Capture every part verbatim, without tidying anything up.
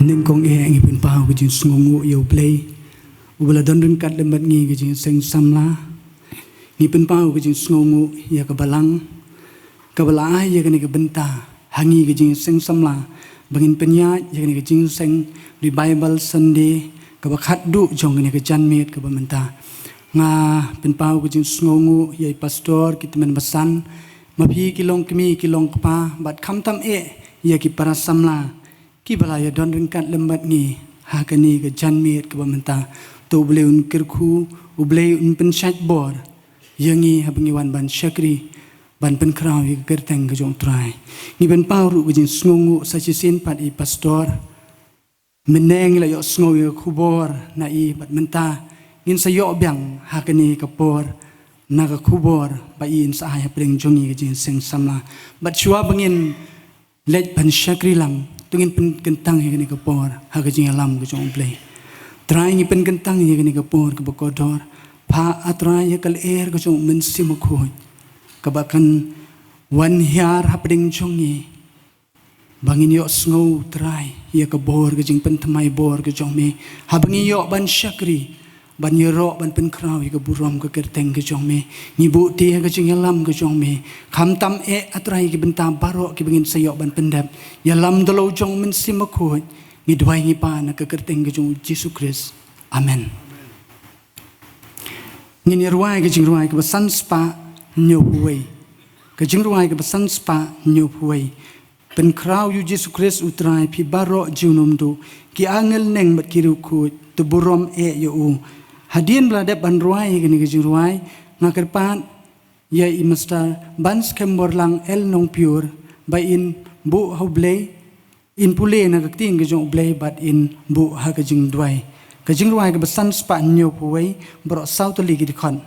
Nyngkong eh ngi pynpaw ka jingsngewnguh ïa U Blei uba la don ryngkat lem bad ngi ka jingseng samla. Ngi pynpaw ka jingsngewnguh ïa ka balang kaba la ai ïa kane ka bynta ha ngi ka jingseng samla ba ngin pynïaid ïa kane ka jingseng Revival Sunday kaba khatduh jong kane ka janmiet kaba mynta. Nga pynpaw ka jingsngewnguh ïa i pastor, ki tymmen basan, ma phi ki long kmie ki long kpa bad khamtam eh ïa ki para samla kiba la ïa don ryngkat lem bad ngi ha kane ka janmiet kaba mynta. To U Blei un kyrkhu, U Blei un pynshait bor ïa ngi haba ngi wan ban shakri ban pynkhraw ïa ka kyrteng ka jong U Trai. Ngi pynpaw ruh ka jingsngewnguh sa shisien pat ïa i pastor. Mynne ngi la ïohsngew ïa ka khubor na i bad mynta ngin sa ïoh biang ha kane ka por na ka khubor ba i in sa ai hapdeng jong ngi ka jingseng samla. Bad shuwa ba ngin leit ban shakri lang, to ngin pynkyntang ïa kane ka por ha ka jingïalam ka jong U Blei. Trai, ngi pynkyntang ïa kane ka por kaba kordor. Phah, A Trai, ïa ka lyer ka jong U Mynsiem Bakhuid kaba kan wan hiar hapdeng jong ngi ba ngin ïohsngew, Trai, ïa ka bor, ka jingpynthymmai bor ka jong me haba ngi ïoh ban shakri, ban ïaroh, ban pynkhraw ïa ka burom ka kyrteng ka jong me. Ngi buh te ha ka jingïalam ka jong me. Khamtam eh, A Trai, ïa ki bynta baroh kiba ngin sa ïoh ban pyndep, ïalam da u lok jong U Mynsiem Bakhuid. Ngi duwai ngi pan ha ka kyrteng ka jong U Jisu Khrist. Amen. Ngin ïa rwai ka jingrwai kaba san spah hynñiew phew wei. Ka jingrwai kaba san spah hynñiew phew wei. Pynkhraw ïa U Jisu Khrist U Trai, phi baroh junom duh, ki angel neng bad ki riewkhuid, to burom eh ïa u. Hadien ba la dep ban rwai ïa kane ka jingrwai, nga kyrpad ïa i Mister Ban Skhem Borlang El Nongpyur ba in buh ha U Blei, in pule na ka ktien ka jong U Blei bad in buh ha ka jingduwai. Ka jingrwai kaba san spah hynñiew phew wei, baroh saw tylli ki dkhot.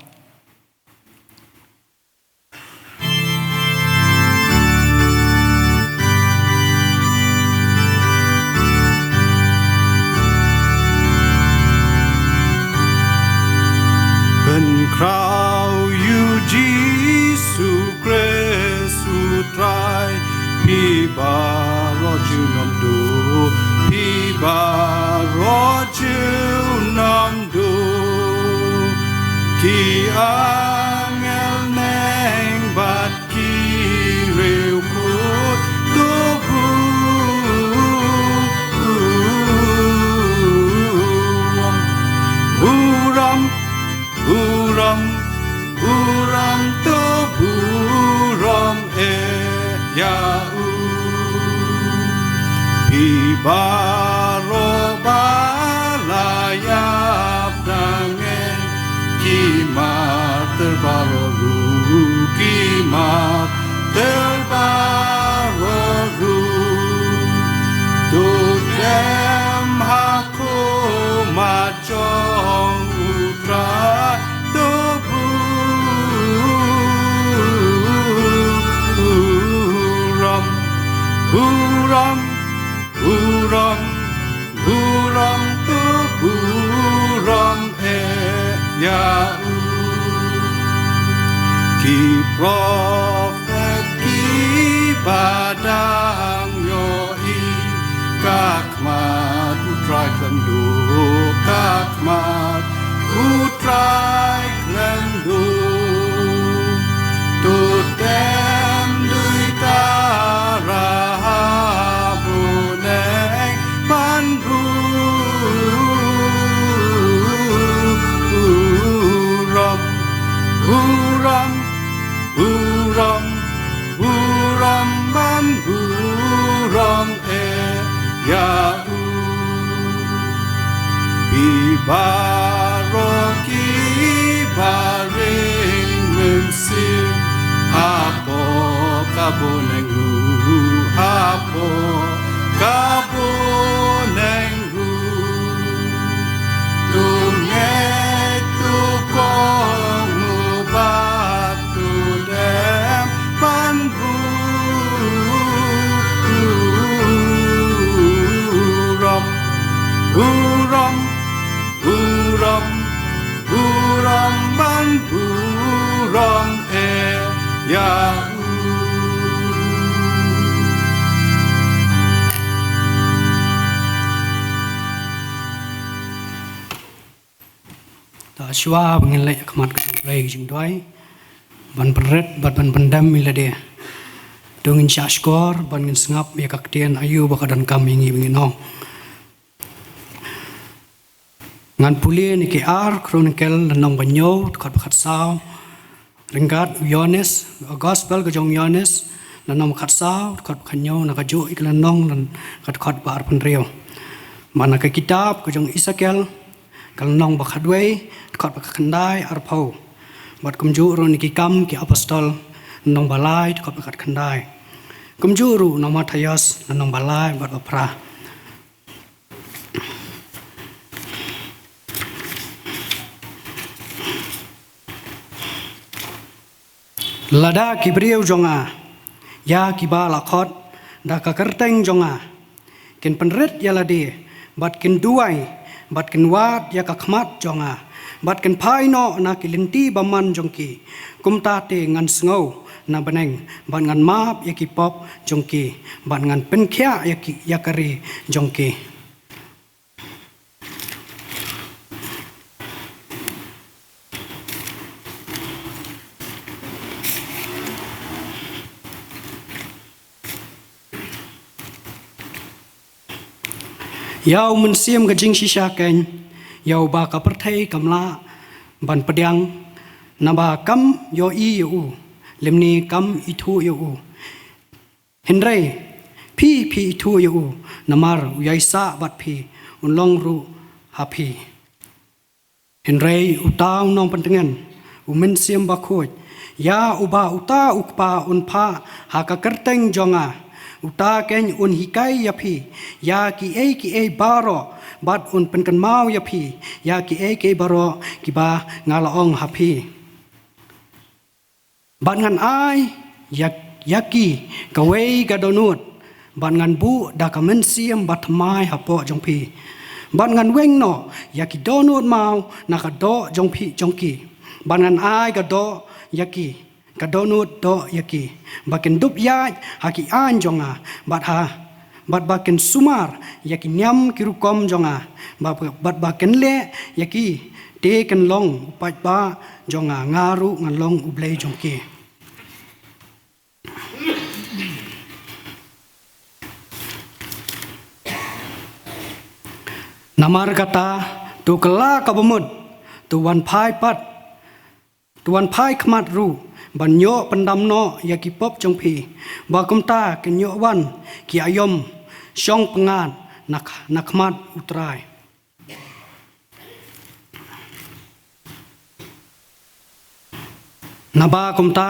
Pynkhraw ïa U Jisu Khrist U Trai, phi baroh junom duh, phi baroh junom duh. Ki angel neng bad ki riewkhuid to burom, burom, burom, burom, to burom eh ïa u. Phi baroh ba la ïap na ngeit, ki martyr baroh ruh, ki martyr baroh ruh, to dem ha khmat jong U Trai, to burom, burom, burom, burom, to burom eh ïa u. Ki prophet kiba dang ïohi, ka khmat U Trai khlem duh, ka khmat U Trai khlem duh. To dem duh tara ha bneng ban burom, burom, burom, burom, ban burom eh ïa u. Phi baroh kiba ring mynsiem, hapoh ka bneng ruh, hapoh ka bneng ruh, to ngeit, to kohnguh bad to dem ban burom, burom, burom, burom, ban burom eh ïa u. Ta shuwa ba ngin leit ha khmat ka jong U Blei ka jingduwai, ban pynrit bad ban pyndem ïa lade, to ngin shah shkor bad ngin sngap ïa ka ktien aïu ba ka donkam ïa ngi ba ngin ong. Ngan pule na ki ar Kronikel lynnong ba hynñiew, dkhot ba khatsaw. Ryngkat u Ïoannis, Gospel ka jong u Ïoannis, lynnong ba khatsaw, dkhot ba khathynñiew, na kajuh ïa ka lynnong, lyn-, ka dkhot ba arphew hynriew. Bad na ka kitab ka jong u Esekiel, ka lynnong ba khatwei, dkhot ba khatkhyndai arphew. Bad kumjuh ruh na ki Kam ki Apostol, lynnong ba lai, dkhot ba khatkhyndai. Kumjuh ruh na u Mathaios, lynnong ba lai bad ba phra. Lada ki briew jong nga, ïa kiba la khot da ka kyrteng jong nga, kin pynrit ïa lade, bad kin duwai, bad kin wad ïa ka khmat jong nga, bad kin phai noh na ki lynti bymman jong ki, kumta te ngan sngew na bneng, bad ngan map ïa ki pop jong ki, bad ngan pynkhiah ïa ki, ïa ka ri jong ki. Ïa u mynsiem ka jingshisha keiñ, ïa uba ka pyrthei kam lah ban pdiang, naba kam ïohi ïa u, lymne kam ithuh ïa u. Hynrei phi, phi ithuh ïa u, namar u ïaisah bad phi, un long ruh ha phi. Hynrei uta u nongpyntngen, u Mynsiem Bakhuid, ïa uba uta u Kpa un phah ha ka kyrteng jong nga, uta keiñ un hikai ïa phi ïa kiei kiei baroh, bad un pynkynmaw ïa phi ïa kiei kiei baroh kiba nga la ong ha phi. Bad ngan ai ïa, ïa ki kawei ka dohnud, bad ngan buh da ka mynsiem bathymmai hapoh jong phi, bad ngan weng noh ïa ki dohnud maw na ka doh jong phi, jong ki, bad ngan ai ka doh ïa ki, ka dohnud doh ïa ki, ba kin dup ïaid ha ki aiñ jong nga, bad ha, bad ba kin sumar ïa ki niam ki rukom jong nga, bad, bad ba kin leh ïa ki, te kin long u paidbah jong nga, nga ruh ngan long U Blei jong ki. Namar kata, to kylla ka bamut, to wan phai pat, to wan phai khmat ruh, ban ïoh pyndam noh ïa ki pop jong phi, ba kumta kin ïoh wan ki aïom shong pyngngad na, na khmat U Trai. Naba kumta,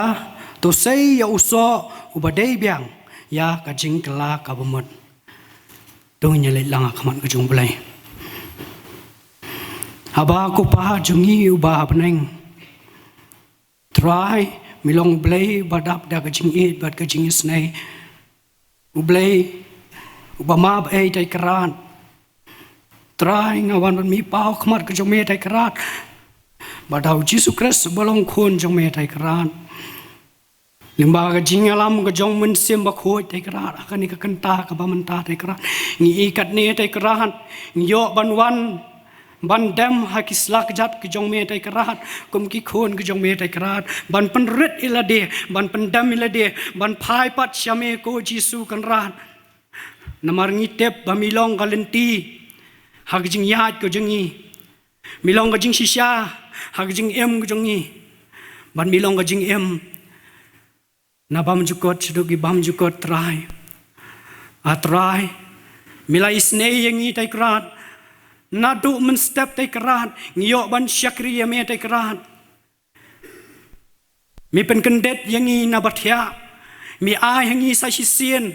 to sei ïa u soh uba dei biang ïa ka jingkylla ka bamut. To ngin ïa leit lang ha khmat ka jong U Blei. Haba ko Pa jong ngi uba ha bneng, Trai, me long U Blei ba dap da ka jingïeit bad ka jingisynei. U Blei uba map ei tai krat. Trai, nga wan ban mih paw khmat ka jong me tai krat. Bad da u Jisu Khrist uba long Khun jong me tai krat. Lyngba ka jingïalam ka jong u Mynsiem Bakhuid tai krat, ha kane ka kynta kaba mynta tai krat, ngi ïa katne tai krat, ngi ïoh ban wan ban dem ha ki slak jat ka jong me tai krat, kum ki khun ka jong me tai krat, ban pynrit ïa lade, ban pyndem ïa lade, ban phai pat sha me ko Jisu Kynrad. Namar ngi tip ba me long ka lynti ha ka jingïaid ka jong ngi. Me long ka jingshisha ha ka jingim ka jong ngi. Bad me long ka jingim na bymjukut shaduh ki bymjukut, Trai. A Trai, me la isynei ïa ngi tai krat. Naduh mynstep tai krat, ngi ïoh ban shakri ïa me tai krat. Me pynkyndit ïa ngi na ba thiah. Me ai ha ngi sa shisien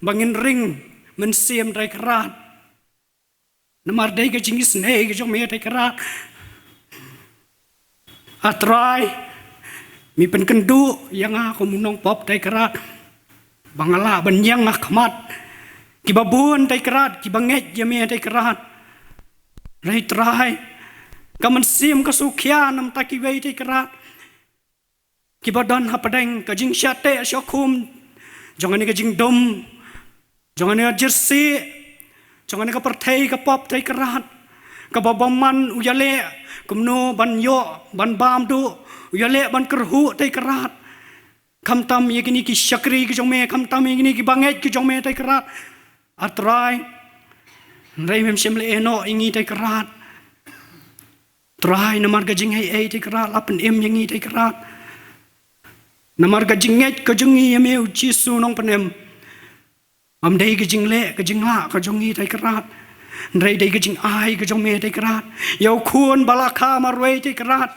ba ngin ring mynsiem tai krat. Namar dei ka jingisynei ka jong me tai krat. A Trai, me pynkynduh ïa nga kum u nongpop tai krat, ba nga lah ban ïeng ha khmat kiba bun tai krat, kiba ngeit ïa me tai krat. Hynrei Trai, ka mynsiem ka shu khia namar kiwei tai krat. Kiba don hapdeng ka jingshah teh shah khum jong kane ka jingdum, jong kane ka jyrsieh, jong kane ka pyrthei ka pop tai krat. kaba bymman u ïaleh kumno ban ïoh ban bam duh, u ïaleh ban kyrhuh te Kynrad. Khamtam ïa kine ki shakri ki jong me, khamtam ïa kine ki bangeit ki jong me te Kynrad. A Trai, hynrei mem shym la ïehnoh ïa ngi te Kynrad. Trai, namar ka jingaiei te Kynrad la pynim ïa ngi te Kynrad. Namar ka jingngeit ka jong ngi ïa me u Jisu nongpynim. Ym dei ka jingleh ka jinglah ka jong ngi te Kynrad, hynrei dei ka jingai ka jong me te Kynrad ïa u khun ba la kha marwei te Kynrad,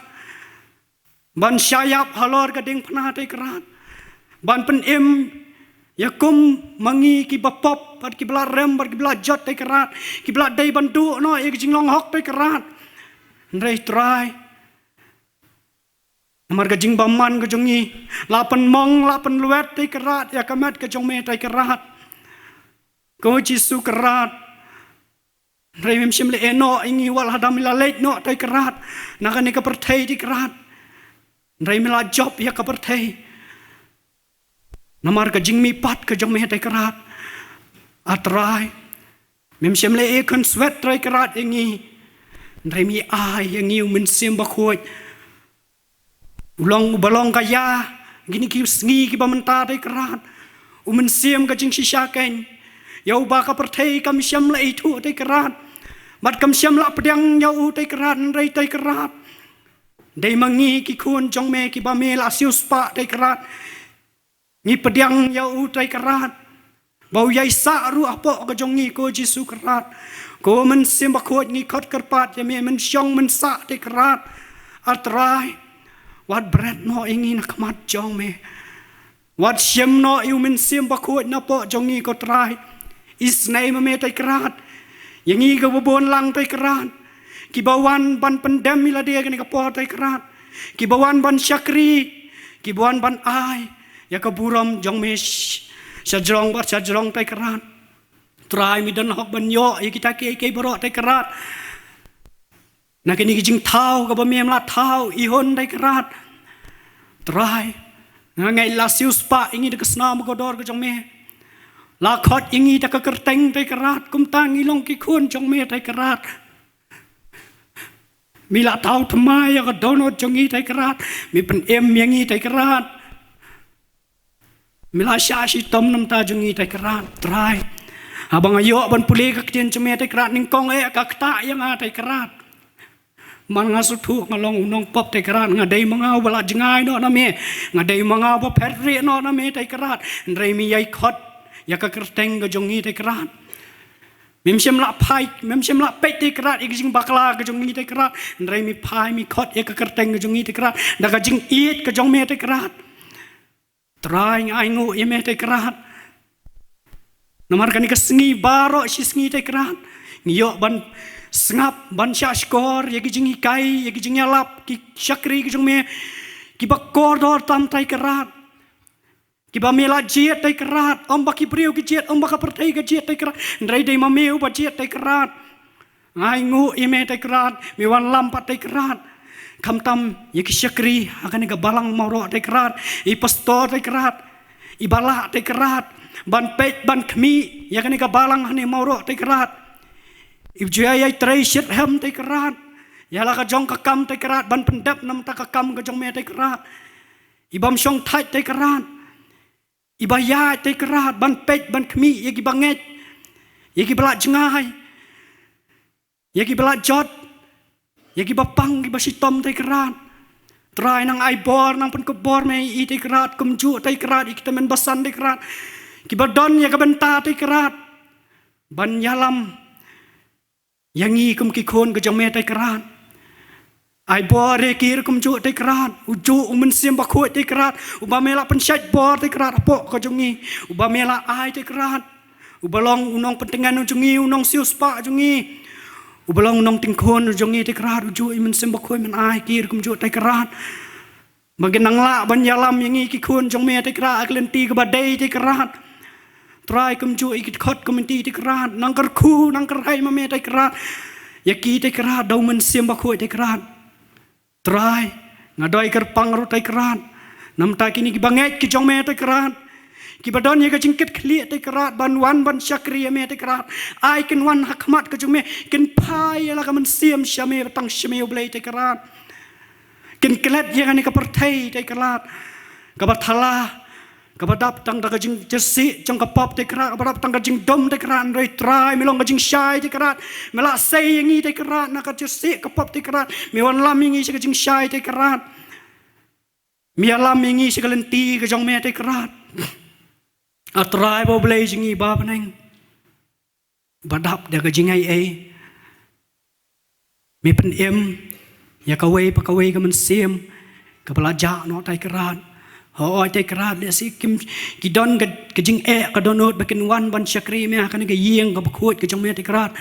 ban shah ïap halor ka diengphna te Kynrad, ban pynim ïa kum ma ngi kiba pop bad kiba la rem bad kiba la jot te Kynrad, kiba la dei ban duh noh ïa ka jinglong hok te Kynrad. Hynrei Trai, namar ka jingbymman ka jong ngi, la pynmong la pynlwet te Kynrad ïa ka met ka jong me te Kynrad. Ko Jisu Kynrad, hynrei mem shym la ïehnoh ïa ngi wat la hadam me la leit noh te Kynrad na kane ka pyrthei te Kynrad, hynrei me la jop ïa ka pyrthei. Namar ka jingmihpat ka jong me te Kynrad. A Trai, mem shym la ïakynduh swet te Kynrad ïa ngi, hynrei me ai ïa ngi u Mynsiem Bakhuid. U long uba long ka ïa kine ki sngi kiba mynta te Kynrad, u mynsiem ka jingshisha keiñ, ïa uba ka pyrthei kam shym la ithuh te Kynrad, bad kam shym la pdiang ïa u te Kynrad, hynrei te Kynrad, dei ma ngi ki khun jong me kiba me la siewspah te Kynrad, ngi pdiang ïa u te Kynrad, ba u ïai sah ruh hapoh ka jong ngi ko Jisu Kynrad. Ko Mynsiem Bakhuid, ngi khot kyrpad ïa me, men shong men sah te Kynrad. A Trai, wat bret noh ïa ngi na khmat jong me, wat shim noh ïa u Mynsiem Bakhuid napoh jong ngi ko Trai. Isynei ma me te Kynrad ïa ngi kiba bun lang te Kynrad, kiba wan ban pyndem ïa lade kane ka por te Kynrad, kiba wan ban shakri, kiba wan ban ai ïa ka burom jong me sh-, shajrong bad shajrong te Kynrad. Trai, me don hok ban ïoh ïa kita kiei kiei baroh te Kynrad, na kane ka jingthaw kaba mem la thaw ihun te Kynrad. Trai, nga ngeit la siewspah ïa ngi da ka snam kordor ka jong me, la khot ïa ngi da ka kyrteng te Kynrad, kumta ngi long ki khun jong me te Kynrad. Me la thaw thymmai ïa ka dohnud jong ngi te Kynrad, me pynim ïa ngi te Kynrad, me la shah shitom namar jong ngi te Kynrad. Trai, haba nga ïoh ban pule ka ktien jong me te Kynrad, nyngkong eh ka ktah ïa nga te Kynrad. Man nga sngewthuh nga long u nongpop te Kynrad, nga dei ma nga uba la jngai noh na me, nga dei ma nga uba phet rieh noh na me te Kynrad, hynrei me ïai khot ïa ka kyrteng ka jong ngi te Kynrad. Mem shym la phai, mem shym la peit te Kynrad ïa ka jingbakla ka jong ngi te Kynrad, hynrei me phai me khot ïa ka kyrteng ka jong ngi te Kynrad da ka jingïeit ka jong me te Kynrad. Trai, ngi ainguh ïa me te Kynrad, namar kane ka sngi baroh shi sngi te Kynrad, ngi ïoh ban sngap, ban shah shkor ïa ki jinghikai, ïa ki jingïalap ki shakri ki jong me, kiba kordor tam te Kynrad, kiba me la jied te Kynrad. Ym ba ki briew ki jied, ym ba ka pyrthei ka jied te Kynrad, hynrei dei ma me uba jied te Kynrad. Nga ainguh ïa me te Kynrad, me wanlam pat te Kynrad, khamtam ïa ki shakri ha kane ka balang Mawroh te Kynrad, i pastor te Kynrad, i ba lah te Kynrad ban peit ban khmih ïa kane ka balang hangne Mawroh te Kynrad, i ba ju ïai trei shitrhem te Kynrad ïa la ka jong ka kam te Kynrad, ban pyndep namar ka kam ka jong me te Kynrad, i bym shong thait te Kynrad, i ba ïaid te Kynrad ban peit ban khmih ïa ki bangeit, ïa ki ba la jngai, ïa ki ba la jot, ïa ki ba pang, ki ba shitom te Kynrad. Trai, nang ai bor, nang pynkup bor me ïa i te Kynrad, kumjuh te Kynrad ïa ki tymmen basan te Kynrad, kiba don ïa ka bynta te Kynrad ban ïalam ïa ngi kum ki khun ka jong me te Kynrad. Ai bor ïa ki ruh kumjuh te Kynrad, u juh u Mynsiem Bakhuid te Kynrad, uba me la pynshait bor te Kynrad hapoh ka jong ngi, uba me la ai te Kynrad, uba long u nongpyntngen u jong ngi, u nongsiewspah jong ngi, uba long u nongtyngkhun u jong ngi te Kynrad, u juh u Mynsiem Bakhuid, men ai ki ruh kumjuh te Kynrad. Ba kin nang lah ban ïalam ïa ngi ki khun jong me te Kynrad ha ka lynti kaba dei te Kynrad. Trai, kumjuh ïa ki dkhot komiti te Kynrad, nang kyrkhu nang kyrhai ma me te Kynrad ïa ki te Kynrad da u Mynsiem Bakhuid te Kynrad. Trai, nga doi kyrpang ruh te Kynrad namar kine ki bangeit ki jong me te Kynrad, Kiba don ïa ka jingkitkhlieh te Kynrad ban wan ban shakri ïa me te Kynrad. Ai kin wan ha khmat ka jong me, kin phai ïa la ka mynsiem sha me, ba tang sha me U Blei te Kynrad. Kin klet ïa kane ka pyrthei te Kynrad, kaba thala, kaba dap tang da ka jingjarsih jong ka pop te Kynrad, kaba dap tang ka jingdum te Kynrad. Hynrei Trai, me long ka jingshai te Kynrad. Me la sei ïa ngi te Kynrad na ka jarsih ka pop te Kynrad. Me wanlam ïa ngi sha ka jingshai te Kynrad. Me ïalam ïa ngi sha ka lynti ka jong me te Kynrad. A Trai ba U Blei jong ngi ba bneng, ba dap da ka jingaiei, me pynim ïa kawei pa kawei ka mynsiem kaba la jah noh te Kynrad. Hooid te Kynrad, lehse kim, ki don ka, ka jingeh, ka dohnud ba kin wan ban shakri me ha kane ka ïing kaba khuid ka jong me te Kynrad.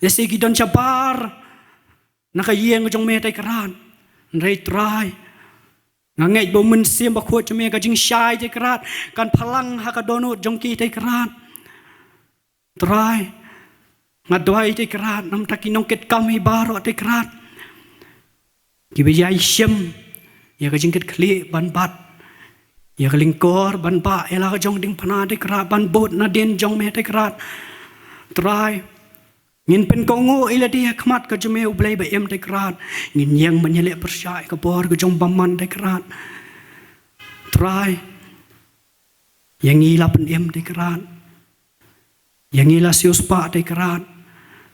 Lehse ki don shabar na ka ïing ka jong me te Kynrad. Hynrei Trai, nga ngeit ba U Mynsiem Bakhuid jong me, ka jingshai te Kynrad, kan phalang ha ka dohnud jong ki te Kynrad. Trai, nga duwai te Kynrad, namar ki nongkitkam hi baroh te Kynrad, kiba ïai shim ïa ka jingkitkhlieh ban bat ïa ka lyngkor, ban bah ïa la ka jong diengphna te Kynrad, ban bud nadien jong me te Kynrad. Trai, ngin pynkohnguh ïa lade ha khmat ka jong me U Blei ba im te Kynrad. Ngin ïeng ban ïaleh pyrshah ïa ka bor ka jong U Bamon te Kynrad. Trai, ïa ngi la pynim te Kynrad. Ïa ngi la siewspah te Kynrad.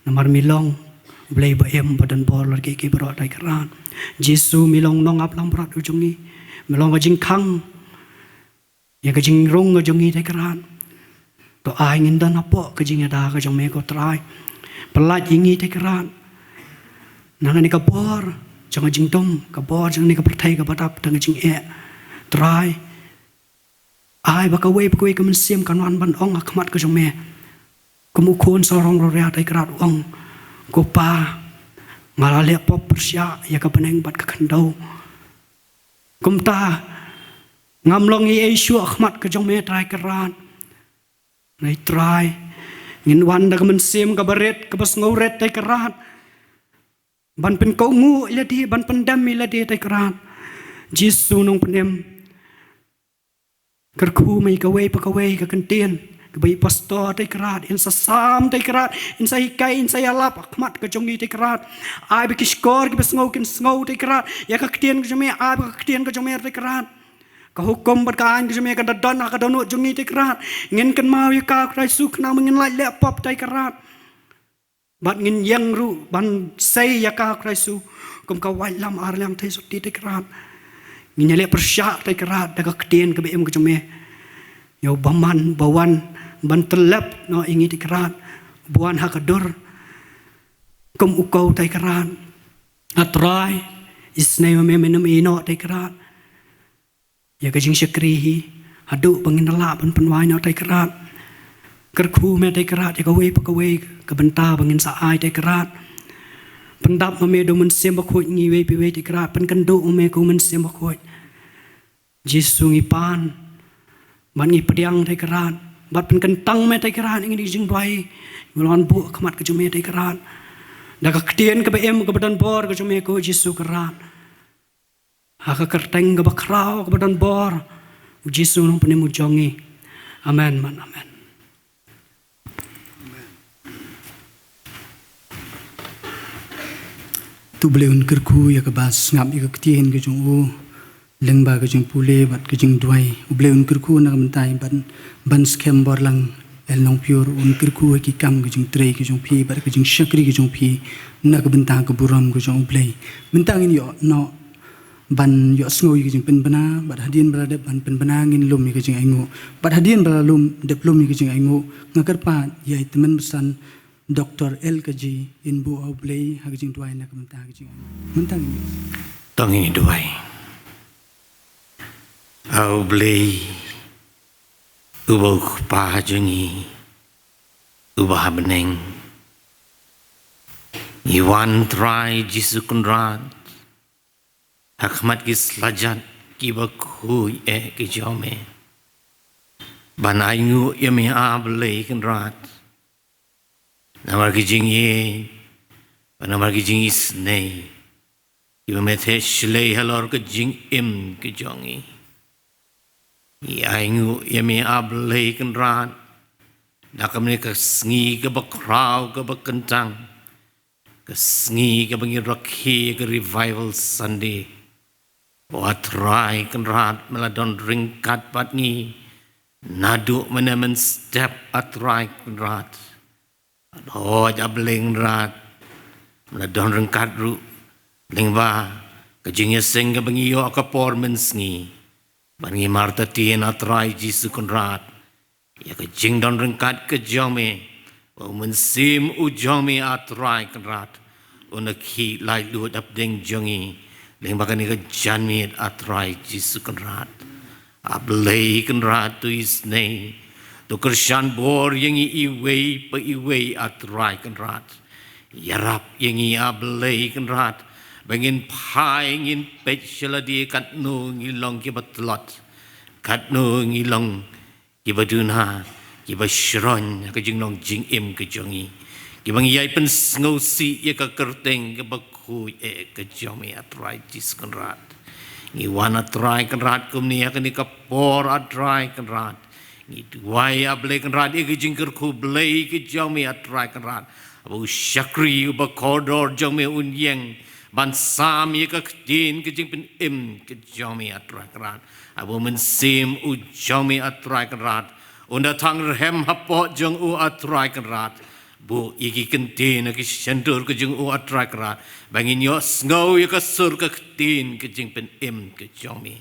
Namar me long U Blei ba im, ba don bor la ki, ki baroh te Kynrad. Jisu, me long nongap langbrot u jong ngi. Me long ka jingkhang ïa ka jingrung ka jong ngi te Kynrad. To ai ngin don hapoh ka jingïada ka jong me ko Trai. Pyllait ïa ngi te Kynrad na kane ka bor jong ka jingdum, ka bor jong kane ka pyrthei kaba dap da ka jingeh. Trai, ai ba kawei pa kawei ka mynsiem kan wan ban ong ha khmat ka jong me, kum u khun sarong roria te Kynrad, u ong, ko Pa, nga la leh pop pyrshah ïa ka bneng bad ka khyndew. Kumta ngam long ei ei shuh ha khmat ka jong me Trai Kynrad. Ngai Trai, ngin wan da ka mynsiem kaba rit, kaba sngewrit te Kynrad, ban pynkohnguh ïa lade, ban pyndem ïa lade te Kynrad. Jisu nongpynim, kyrkhu me ïa kawei pa kawei ka ktien kaba i pastor te Kynrad in sa sam te Kynrad, in sa hikai, in sa ïalap ha khmat ka jong ngi te Kynrad. Ai ba ki shkor kiba sngew kin sngew te Kynrad ïa ka ktien ka jong me, ai ba ka ktien ka jong me te Kynrad, ka hukum bad ka aiñ ka jong me kan da don ha ka dohnud jong ngi te Kynrad. Ngin kynmaw ïa ka Khrist Jisu khnang ba ngin lait leh pop te Kynrad. Bad ngin ïeng ruh ban sei ïa ka Khrist Jisu kum ka waitlam ar liang thei sotti te Kynrad. Ngin ïaleh pyrshah te Kynrad da ka ktien kaba im ka jong me. Ïa u Bamon ba wan ban tyllep noh ïa ngi te Kynrad, ba wan ha ka dur kum u khaw te Kynrad. A Trai, isynei ma me, me nym ïehnoh te Kynrad ïa ka jingshakri hi haduh ba ngin da lah ban pynwai noh te Kynrad. Kyrkhu me te Kynrad ïa kawei pa kawei ka bynta ba ngin sa ai te Kynrad. Pyndap ma me da u Mynsiem Bakhuid ngi iwei pa iwei te Kynrad, pynkynduh ma me da u Mynsiem Bakhuid. Jisu ngi pan bad ngi pdiang te Kynrad, bad pynkyntang me te Kynrad ïa ngi da ka jingduwai, ngi wan buh ha khmat ka jong me te Kynrad, da ka ktien kaba im kaba don bor ka jong me ko Jisu Kynrad. Ha ka kyrteng kaba khraw kaba don bor u Jisu nongpynim u jong ngi. Amen, man, amen. To U Blei un kyrkhu ïa kaba sngap ïa ka ktien ka jong u lyngba ka jingpule bad ka jingduwai. U Blei un kyrkhu na ka bynta ban, ban skhem bor lang. El Nongpyur, un kyrkhu ha ki kam ka jingtrei ka jong phi bad ka jingshakri ka jong phi na ka bynta ka burom ka jong U Blei. Mynta ngin ïoh noh ban ïohsngew ïa ka jingpynbna, bad hadien ba la dep ban pynbna ngin lum ïa ka jingainguh. Bad hadien ba la lum, dep lum ïa ka jingainguh, nga kyrpad ïa i tymmen basan Doktor L K G in buh ha U Blei ha ka jingduwai na ka bynta ka jingainguh. Mynta ngin ïoh. To ngin duwai. A U Blei, uba u Kpa jong ngi uba ha bneng, ngi wan Trai Jisu Kynrad ha khmat ki slajat kiba khuid eh ki jong me, ban ainguh ïa me A Blei Kynrad, namar ki jingïeit bad namar ki jingisynei kiba me theh shlei halor ka jingim ka jong ngi. Ngi ainguh ïa me, A Blei Kynrad, na kane ka sngi kaba khraw kaba kyntang, ka sngi kaba ngi rakhe ïa ka Revival Sunday. O A Trai Kynrad, me la don ryngkat bad ngi naduh mynne mynstep, A Trai Kynrad. Hooid, A Blei Kynrad, me la don ryngkat ruh lyngba ka jingïaseng kaba ngi ïoh ha ka por mynsngi. Bad ngi martatien, A Trai Jisu Kynrad, ïa ka jingdon ryngkat ka jong me, ba U Mynsiem U jong me, A Trai Kynrad, un da khie laitluid hapdeng jong ngi lyngba kane ka janmiet, A Trai Jisu Kynrad. A Blei Kynrad, to isynei, to kyrshan bor ïa ngi iwei pa iwei, A Trai Kynrad. Ïarap ïa ngi, A Blei Kynrad, ba ngin phai, ngin peit sha lade katno ngi long kiba tlot, katno ngi long kiba duna, kiba shron ha ka jinglong jingim ka jong ngi, kiba ngi ïai pynsngewsih ïa ka kyrteng kaba khuid eh ka jong me, A Trai Jisu Kynrad. Ngi wan, A Trai Kynrad, kumne ha kane ka por, A Trai Kynrad. Ngi duwai, A Blei Kynrad, ïa ka jingkyrkhu Blei ka jong me, A Trai Kynrad, ba u shakri uba kordor jong me un ïeng ban sam ïa ka ktien ka jingpynim ka jong me, A Trai Kynrad. Haba U Mynsiem U jong me, A Trai Kynrad, un da thang rhem hapoh jong u, A Trai Kynrad. Buh ïa ki kyntien ha ki shyntur ka jong u, A Trai Kynrad, ba ngin ïohsngew ïa ka sur ka ktien ka jingpynim ka jong me.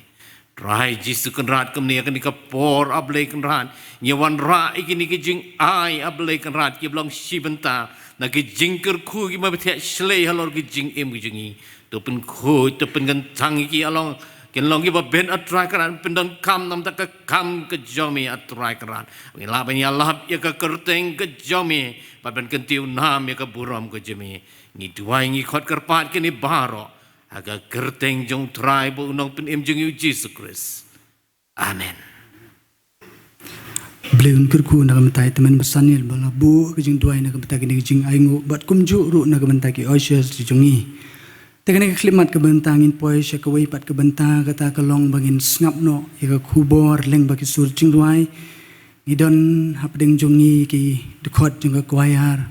Trai Jisu Kynrad, kumne ha kane ka por, A Blei Kynrad, ngi wanrah ïa kine ki jingai, A Blei Kynrad, kiba long shi bynta na ki jingkyrkhu kiba btheh shlei halor ki jingim ki jong ngi. To pynkhuid, to pynkyntang ïa ki, halor kin long kiba bit, A Trai Kynrad, pyndonkam na ka bynta ka kam ka jong me, A Trai Kynrad. Ngi lah ban ïalap ïa ka kyrteng ka jong me, bad ban kyntiew nam ïa ka burom ka jong me. Ngi duwai, ngi khot kyrpad kine baroh ha ka kyrteng jong U Trai bad U Nongpynim jong ngi, U Jisu Khrist. Amen. Blei un kyrkhu na ka bynta i tymmen basan ïa ba la buh ka jingduwai na ka bynta kine ki jingainguh bad kumjuh ruh na ka bynta ki ushers jong ngi. Te kane ka khyllipmat ka bynta ngin poi sha kawei pat ka bynta, kata ka long ba ngin sngap noh ïa ka khubor lyngba ki sur jingduwai. Ngi don hapdeng jong ngi ki dkhot jong ka choir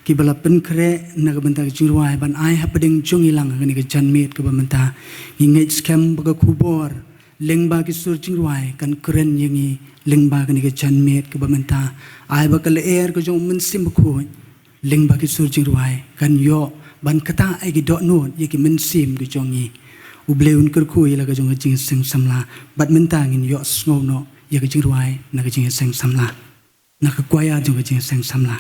kiba la pynkhreh na ka bynta ka jingrwai ban ai hapdeng jong ngi lang ha kane ka janmiet kaba mynta. Ngi ngeit skhem ba ka khubor lyngba ki sur jingrwai kan kren ïa ngi lyngba kane ka janmiet kaba mynta. Ai ba ka lyer ka jong U Mynsiem Bakhuid lyngba ki sur jingrwai kan ïoh ban ktah ïa ki dohnud ïa ki mynsiem ki jong ngi. U Blei un kyrkhu ïa la ka jong ka jingïaseng samla. Bad mynta ngin ïohsngew noh ïa ka jingrwai na ka jingïaseng samla, na ka choir jong ka jingïaseng samla.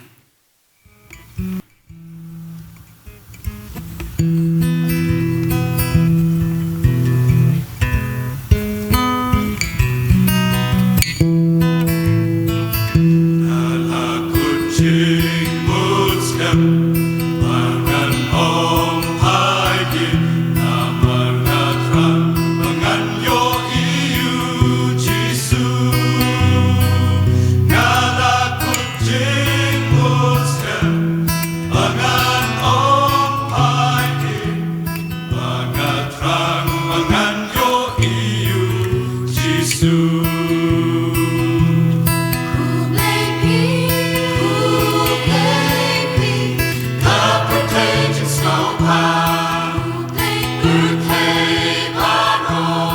Khublei phi, khublei phi, ka pyrthei jingsngewbha. Khublei pyrthei baroh.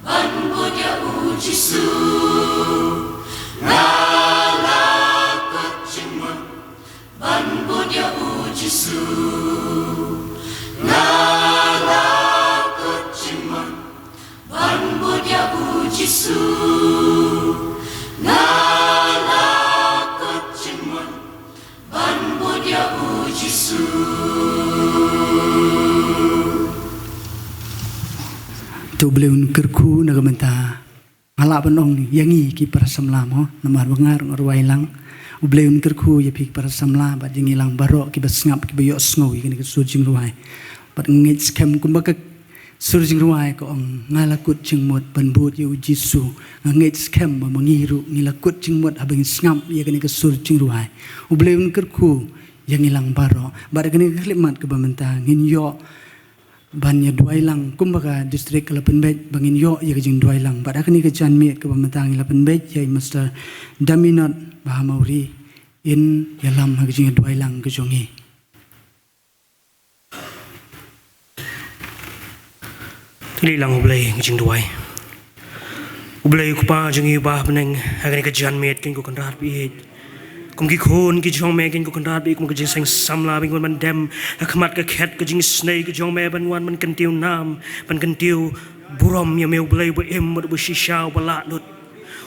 Ban bud ïa u Jisu, nga la kut jingmut. Ban bud ïa u Jisu, nga la kut jingmut. Ban bud ïa u Jisu, nga la kut jingmut. Ban bud ïa u Jisu. To U Blei un kyrkhu na ka bynta. Nga lah ban ong ïa ngi ki para samla mo, namar ba nga ruh nga rwai lang. U Blei un kyrkhu ïa phi ki para samla bad ïa ngi lang baroh kiba sngap, kiba ïohsngew ïa kane ka sur jingrwai. Bad nga ngeit skhem kumba ka sur jingrwai ka ong, nga la kut jingmut ban bud ïa u Jisu. Nga ngeit skhem ba ma ngi ruh ngi la kut jingmut haba ngi sngap ïa kane ka sur jingrwai. U Blei un kyrkhu ïa ngi lang baroh. Bad ha kane ka khyllipmat kaba mynta ngin ïoh ban ïa duwai lang kumba ka district ka la pynbeit ba ngin ïoh ïa ka jingduwai lang. Bad ha kane ka janmiet kaba mynta ngi la pynbeit ïa i Mister Daminot Bahamawri in ïalam ha ka jingduwai lang ka jong ngi. Te leit lang U Blei ka jingduwai. U Blei U Kpa jong ngi uba ha bneng, ha kane ka janmiet keiñ ko Kynrad baieit. Kum ki khun ki jong me keiñ ko Kynrad baieit, kum ka jingseng samla ba ngi wan ban dem ha khmat ka khet ka jingisynei ka jong me, ban wan ban kyntiew nam, ban kyntiew burom ïa me U Blei uba im bad uba shisha uba lah lut.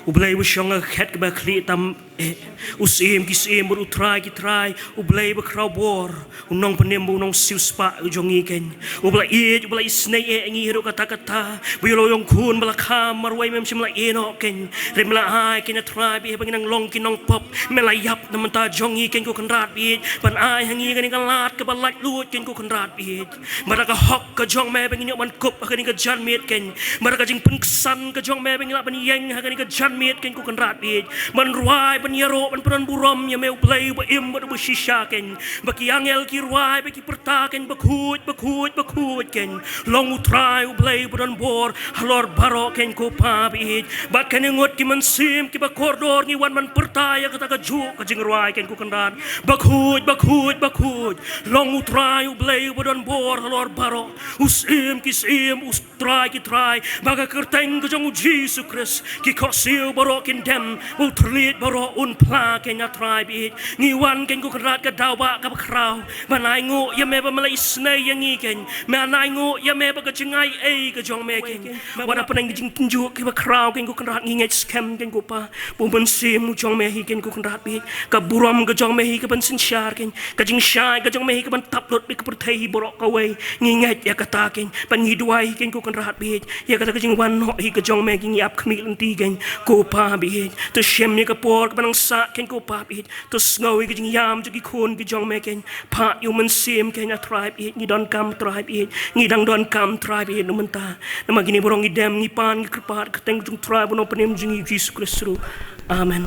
U Blei uba shong ha ka khet kaba khlieh tam eh, u Syiem ki syiem bad u Trai ki trai, U Blei ba khraw bor, u Nongpynim bad u Nongsiewspah ka jong ngi keiñ. Uba la ïeit, uba la isynei eh ïa ngi haduh katta katta. Ba ïa la u ïong khun ba la kham marwei mem shym la ïehnoh keiñ. Hynrei me la ai keiñ A Trai baieit ba ngin nang long ki nongpop. Me la ïap na ka bynta jong ngi keiñ ko Kynrad baieit, ban ai ha ngi kane ka lad kaba laitluid keiñ ko Kynrad baieit. Bad da ka hok ka jong me ba ngin ïoh ban kup ha kane ka janmiet keiñ. Bad da ka jingpynksan ka jong me ba ngin lah ban ïeng ha kane ka janmiet keiñ ko Kynrad baieit, ban rwai, ban ïaroh, ban pyndonburom ïa me U Blei uba im bad uba shisha keiñ. Ba ki angel ki rwai, ba ki pyrta keiñ, bakhuid, bakhuid, bakhuid keiñ. Long U Trai U Blei uba don bor halor baroh keiñ ko Pa baieit. Bad kane ngut ki mynsiem kiba kordor ngi wan ban pyrta ïa kata kajuh ka jingrwai keiñ ko Kynrad. Bakhuid, bakhuid, bakhuid. Long U Trai U Blei uba don bor halor baroh. U Syiem ki syiem, u Trai ki trai. Ba ka kyrteng ka jong U Jisu Khrist, ki khohsiew baroh kin dem, ba u thylliej baroh un phla keiñ A Trai baieit. Ngi wan keiñ ko Kynrad ka daw ba kaba khraw ban ainguh ïa me ba me la isynei ïa ngi keiñ. Me la ainguh ïa me ba ka jingaiei ka jong me keiñ. Wat hapdeng ki jingtynjuh kiba khraw keiñ ko Kynrad, ngi ngeit skhem keiñ ko Pa, ba u Mynsiem u jong me hi keiñ ko Kynrad baieit. Ka burom ka jong me hi kaban synshar keiñ. Ka jingshai ka jong me hi kaban tap lut bad ka pyrthei hi baroh kawei. Ngi ngeit ïa kata keiñ. Bad ngi duwai hi keiñ ko Kynrad baieit, ïa kata ka jingwan noh hi ka jong me, ngi ap khmih lynti keiñ ko Pa baieit. To shem ïa ka por kaba nang sah keiñ ko Pa baieit. To sngew ïa ka jingïam jong ki khun ki jong me keiñ. Phah ïa u Mynsiem keiñ A Trai baieit. Ngi donkam Trai baieit. Ngi dang donkam Trai baieit na mynta. Namar kine baroh ngi dem, ngi pan, ngi kyrpad ha ka kyrteng jong U Trai bad U Nongpynim jong ngi U Jisu Khrist ruh. Amen.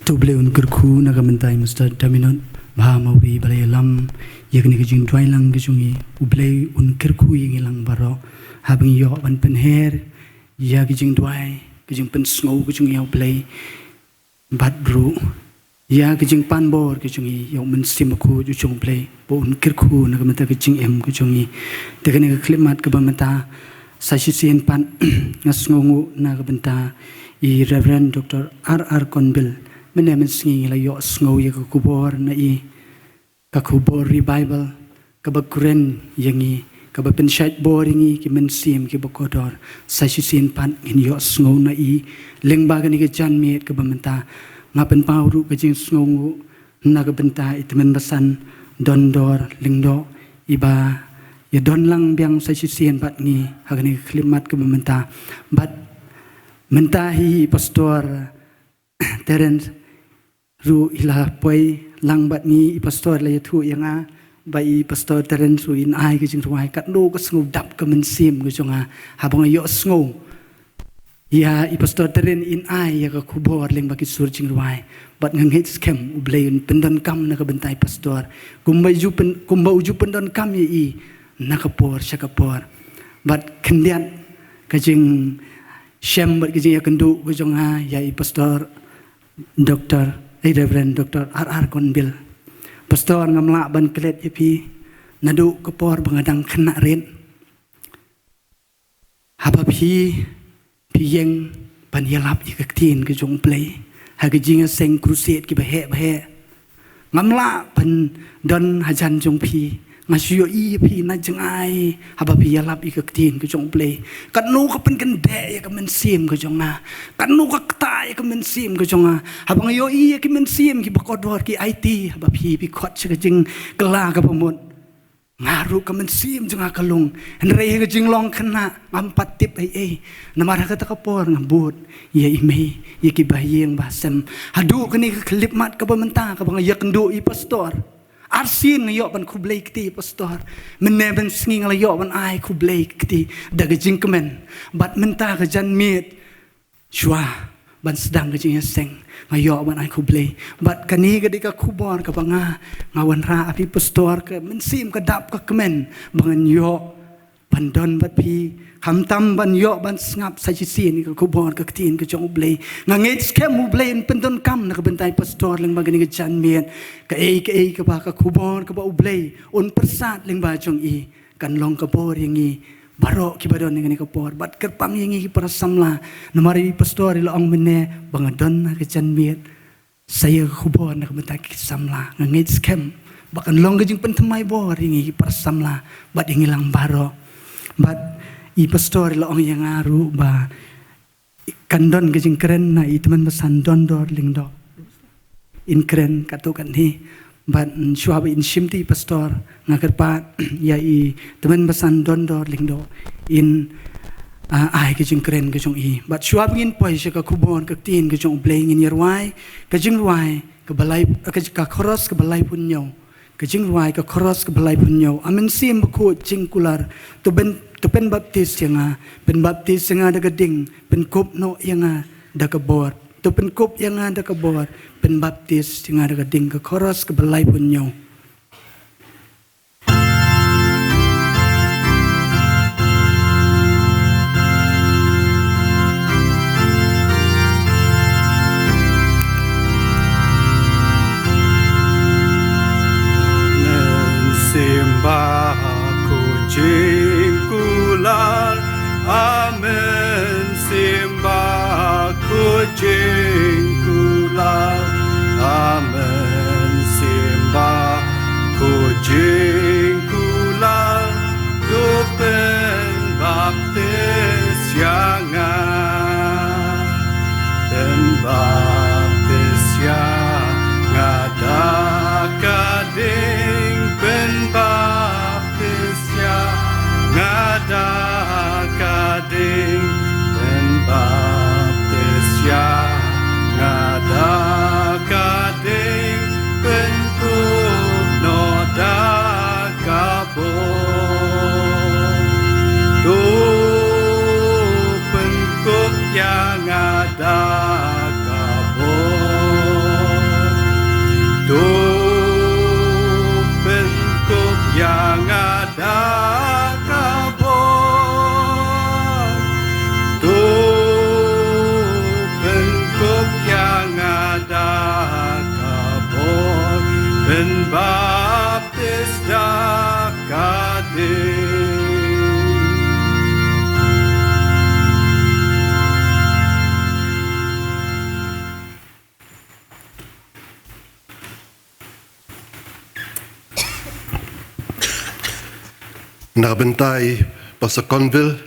To U Blei un kyrkhu na ka bynta i Mister Daminot Bahamawri ba la ïalam ïa kane ka jingduwai lang ka jong ngi. U Blei un kyrkhu ïa ngi lang baroh haba ngi ïoh ban pynher ïa ka jingduwai, ka jingpynsngew ka jong ngi ïa U Blei. Bad ruh ïa ka jingpan bor ka jong ngi ïa u Mynsiem Bakhuid u jong U Blei, ba un kyrkhu na ka bynta ka jingim ka jong ngi. Te kane ka khyllipmat kaba mynta sa shisien pat nga sngewnguh na ka bynta i Reverend Doctor R R Konbil. Mynne mynsngi ngi la ïohsngew ïa ka khubor na i, ka khubor revival kaba kren ïa ngi, kaba pynshait bor ïa ngi ki mynsiem kiba kordor. Sa shisien pat ngin ïohsngew na i lyngba kane ka janmiet kaba mynta. Nga pynpaw ruh ka jingsngewnguh na ka bynta i tymmen basan Dondor Lyngdoh, iba ïadon lang biang sa shisien bad ngi ha kane ka khyllipmat kaba mynta. Bad mynta hi i Pastor Terence ruh i la poi lang bad ngi, i Pastor la ïathuh ïa nga ba i Pastor Terence ruh in ai ka jingrwai. Katno ka sngewdap ka mynsiem ka jong nga haba nga ïohsngew ïa i Pastor Terence in ai ïa ka khubor lyngba ki sur jingrwai. Bad nga ngeit skhem U Blei un pyndonkam na ka bynta i Pastor kumba u ju pyn, kumba u ju pyndonkam ïa i na ka por sha ka por. Bad khyndiat ka jingshem bad ka jingïakynduh ka jong nga ïa i Pastor Doctor, eh, Reverend Doctor R R Konbil. Pastor, ngam lah ban klet ïa phi naduh ka por ba nga dang khynnah rit. Haba phi, phi ïeng ban ïalap ïa ka ktien ka jong U Blei ha ka jingïaseng crusade kiba heh ba heh, ngam lah ban don hajan jong phi. Nga shu ïohi ïa phi na jngai haba phi ïalap ïa ka ktien ka jong U Blei. Katno ka pynkyndeh ïa ka mynsiem ka jong nga. Katno ka ktah ïa ka mynsiem ka jong nga haba nga ïohi ïa ki mynsiem kiba kordor ki aiti haba phi, phi khot sha ka jingkylla kaba mut. Nga ruh ka mynsiem jong nga ka lung. Hynrei ha ka jinglong khynnah ngam pat tip ei ei. Namar ha kata ka por nga bud ïa i mei, ïa kiba ha ïing ba ha sem. Haduh kane ka khyllipmat kaba mynta kaba nga ïakynduh i pastor, arsien nga ïoh ban khublei kti i pastor. Mynne mynsngi nga la ïoh ban ai khublei kti da ka jingkmen. Bad mynta ka janmiet, shuwa ban sdang ka jingïaseng, nga ïoh ban ai khublei. Bad kane ka dei ka khubor kaba nga, nga wanrah ha phi pastor, ka mynsiem ka dap ka kmen ba ngan ïoh ban don bad phi, khamtam ban ïoh ban sngap sa shisien ïa ka khubor ka ktien ka jong U Blei. Nga ngeit skhem U Blei un pyndonkam na ka bynta i pastor lyngba kane ka janmiet. Kaei kaei kaba ka khubor kaba U Blei un pyrsad lyngba jong i, kan long ka bor ïa ngi baroh kiba don ïa kane ka por. Bad kyrpang ïa ngi ki para samla, namar i pastor i la ong mynne ba nga don ha ka janmiet sa ïa ka khubor na ka bynta ki samla. Nga ngeit skhem ba kan long ka jingpynthymmai bor ïa ngi ki para samla bad ïa ngi lang baroh. Bad i pastor i la ong ïa nga ruh ba kan don ka jingkren na i Tymmen Basan Dondor Lyngdoh. In kren katto katne. Bad, mm, shuwa ba in shim te i pastor, nga kyrpad ïa i Tymmen Basan Dondor Lyngdoh in, ah, ai ka jingkren ka jong i. Bad shuwa ba ngin poi sha ka khubor ka ktien ka jong U Blei, ngin ïa rwai ka jingrwai kaba lai, ka, ka chorus kaba laiphew hynñiew. Ka jingrwai ka chorus kaba laiphew hynñiew. A Mynsiem Bakhuid jingkular, to pyn, to pynbaptis ïa nga, pynbaptis ïa nga da ka ding, pynkup noh ïa nga da ka bor. To pynkup ïa nga da ka bor, pynbaptis ïa nga da ka ding. Ka chorus kaba laiphew hynñiew. Mynsiem Bakhuid jingkular, a Mynsiem Bakhuid jingkular, a Mynsiem Bakhuid jingkular, to pynbaptis ïa nga. Pynbaptis ïa nga da ka ding, pynbaptis ïa nga da ka ding, pynbaptis ïa nga da ka ding, pynkup noh da ka bor. To pynkup ïa nga da ka bor. To pynkup ïa nga da ka bor. To pynkup ïa nga da ka bor. Pynbaptis da ka ding. Na ka bynta i Pastor Conville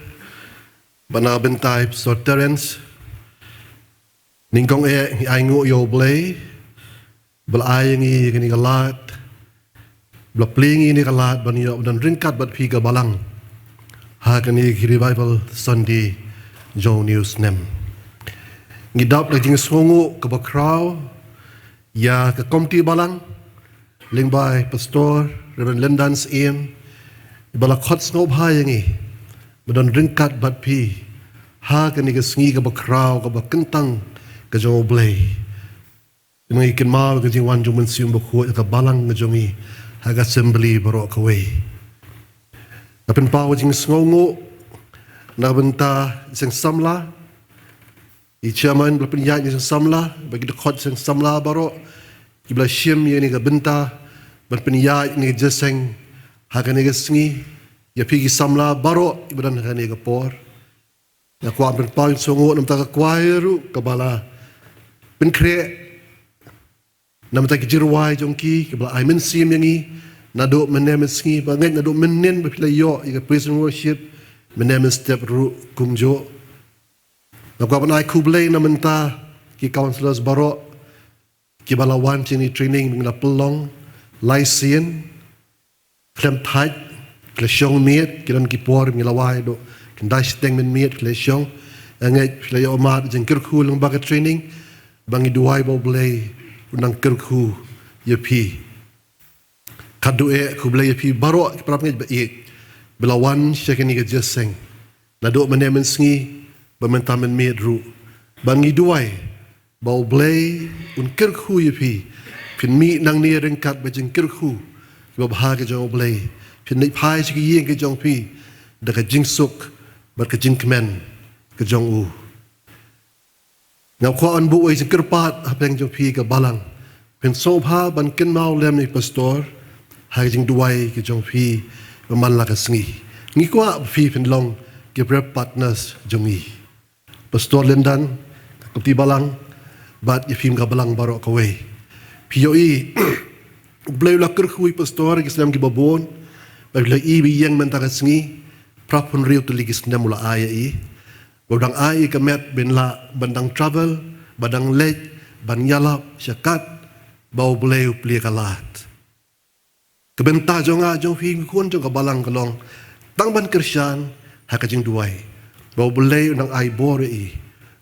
bad na ka bynta i Pastor Terence, nyngkong eh ngi ainguh ïa U Blei ba la ai ïa ngi kane ka lad, ba la plie ïa ngi kane ka lad ban ïoh don ryngkat bad phi ka balang ha kane ka Revival Sunday jong une u snem. Ngi dap da ka jingsngewnguh kaba khraw ïa ka komiti balang lyngba i Pastor Reverend Lyndan Syiem, iba la khot sngewbha ïa ngi ba don ryngkat bad phi ha kane ka sngi kaba khraw kaba kyntang ka jong U Blei. Ngi kynmaw ka jingwan jong u Mynsiem Bakhuid ha ka balang ka jong ngi ha ka assembly baroh kawei. Nga pynpaw ka jingsngewnguh na ka bynta i seng samla, i chairman ba la pynïaid ïa i seng samla, bad ki dkhot seng samla baroh kiba la shim ïa kane ka bynta ban pynïaid ïa kane ka jingïaseng ha kane ka sngi, ïa phi ki samla baroh kiba don ha kane ka por. Nga kwah ban pynpaw ïa ka sngewbha namar ka kwai ruh kaba la pynkhreh namar ki jingrwai jong ki, kaba la ai mynsiem ïa ngi naduh mynne mynsngi, ba ngeit naduh mynnin ba phi la ïoh ïa ka praise and worship mynne mynstep ruh kumjuh. Nga kwah ban ai khublei namar ki councillors baroh kiba la wan sha kane ka training, ba ngi la pynlong lai sien. Khlem thait, khlem shong miet, ki don ki por ngi la wai duh khyndai shiteng mynmiet, khlem shong. Nga ngeit phi la ïoh mad jingkyrkhu lyngba ka training, ba ngi duwai ba U Blei un nang kyrkhu ïa phi. Khatduh eh khublei ïa phi baroh ki parangeit ba ïeit ba la wan sha kane ka jingïaseng naduh mynne mynsngi bad mynta mynmiet ruh, ba ngi duwai ba U Blei un kyrkhu ïa phi, phin mih nangne ryngkat bad jingkyrkhu kiba bha ka jong U Blei, phin leit phai sha ki ïing ki jong phi da ka jingsuk bad ka jingkmen ka jong u. Nga kwah ban buh ïa ka jingkyrpad hapdeng jong phi ka balang, phin sngewbha ban kynmaw lem ïa u pastor ha ka jingduwai ka jong phi ba man la ka sngi. Ngi kwah ba phi phin long ki prayer partners jong ngi. Pastor Lyndon, ka komiti balang, bad ïa phi ka balang baroh kawei. Phi ïohi, U Blei u la kyrkhu ïa u pastor ha ki snem kiba bun, bad phi la ïohi ba ïeng mynta ka sngi, phra phew hynriew tylli ki snem u la ai ïa i. Ba u dang ai ïa ka met ban lah ban dang travel, ban dang leit, ban ïalap sha kat ba U Blei u plie ka lad. Ka bynta jong nga jong phi ki khun jong ka balang ka long tang ban kyrshan ha ka jingduwai ba U Blei un nang ai bor ïa i,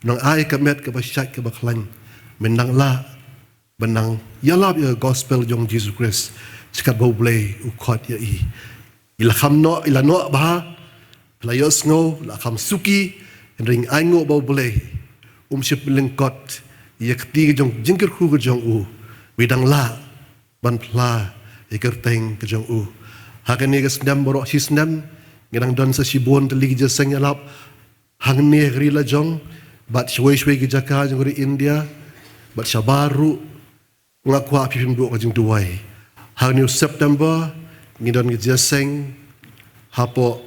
un nang ai ka met kaba shait kaba khlaiñ, ban nang lah ban nang ïalap ïa ka gospel jong Jisu Khrist sha kat ba U Blei u khot ïa i. I la kham noh, i la noh bha, la ïohsngew, la kham suki, hynrei nga ainguh ba U Blei um shym pynlyngkot ïa ka kti ka jong jingkyrkhu ka jong u, ba i dang lah ban phla ïa ka kyrteng ka jong u. Ha kane ka snem baroh shi snem ngi dang don sa shibun tylli ki jingïaseng ïalap hangne ha ka ri la jong bad shawei shawei ki jaka jong ka ri India bad shabar ruh. Nga kwah phi phin buh ka jingduwai. Ha une u September ngi don ka jingïaseng hapoh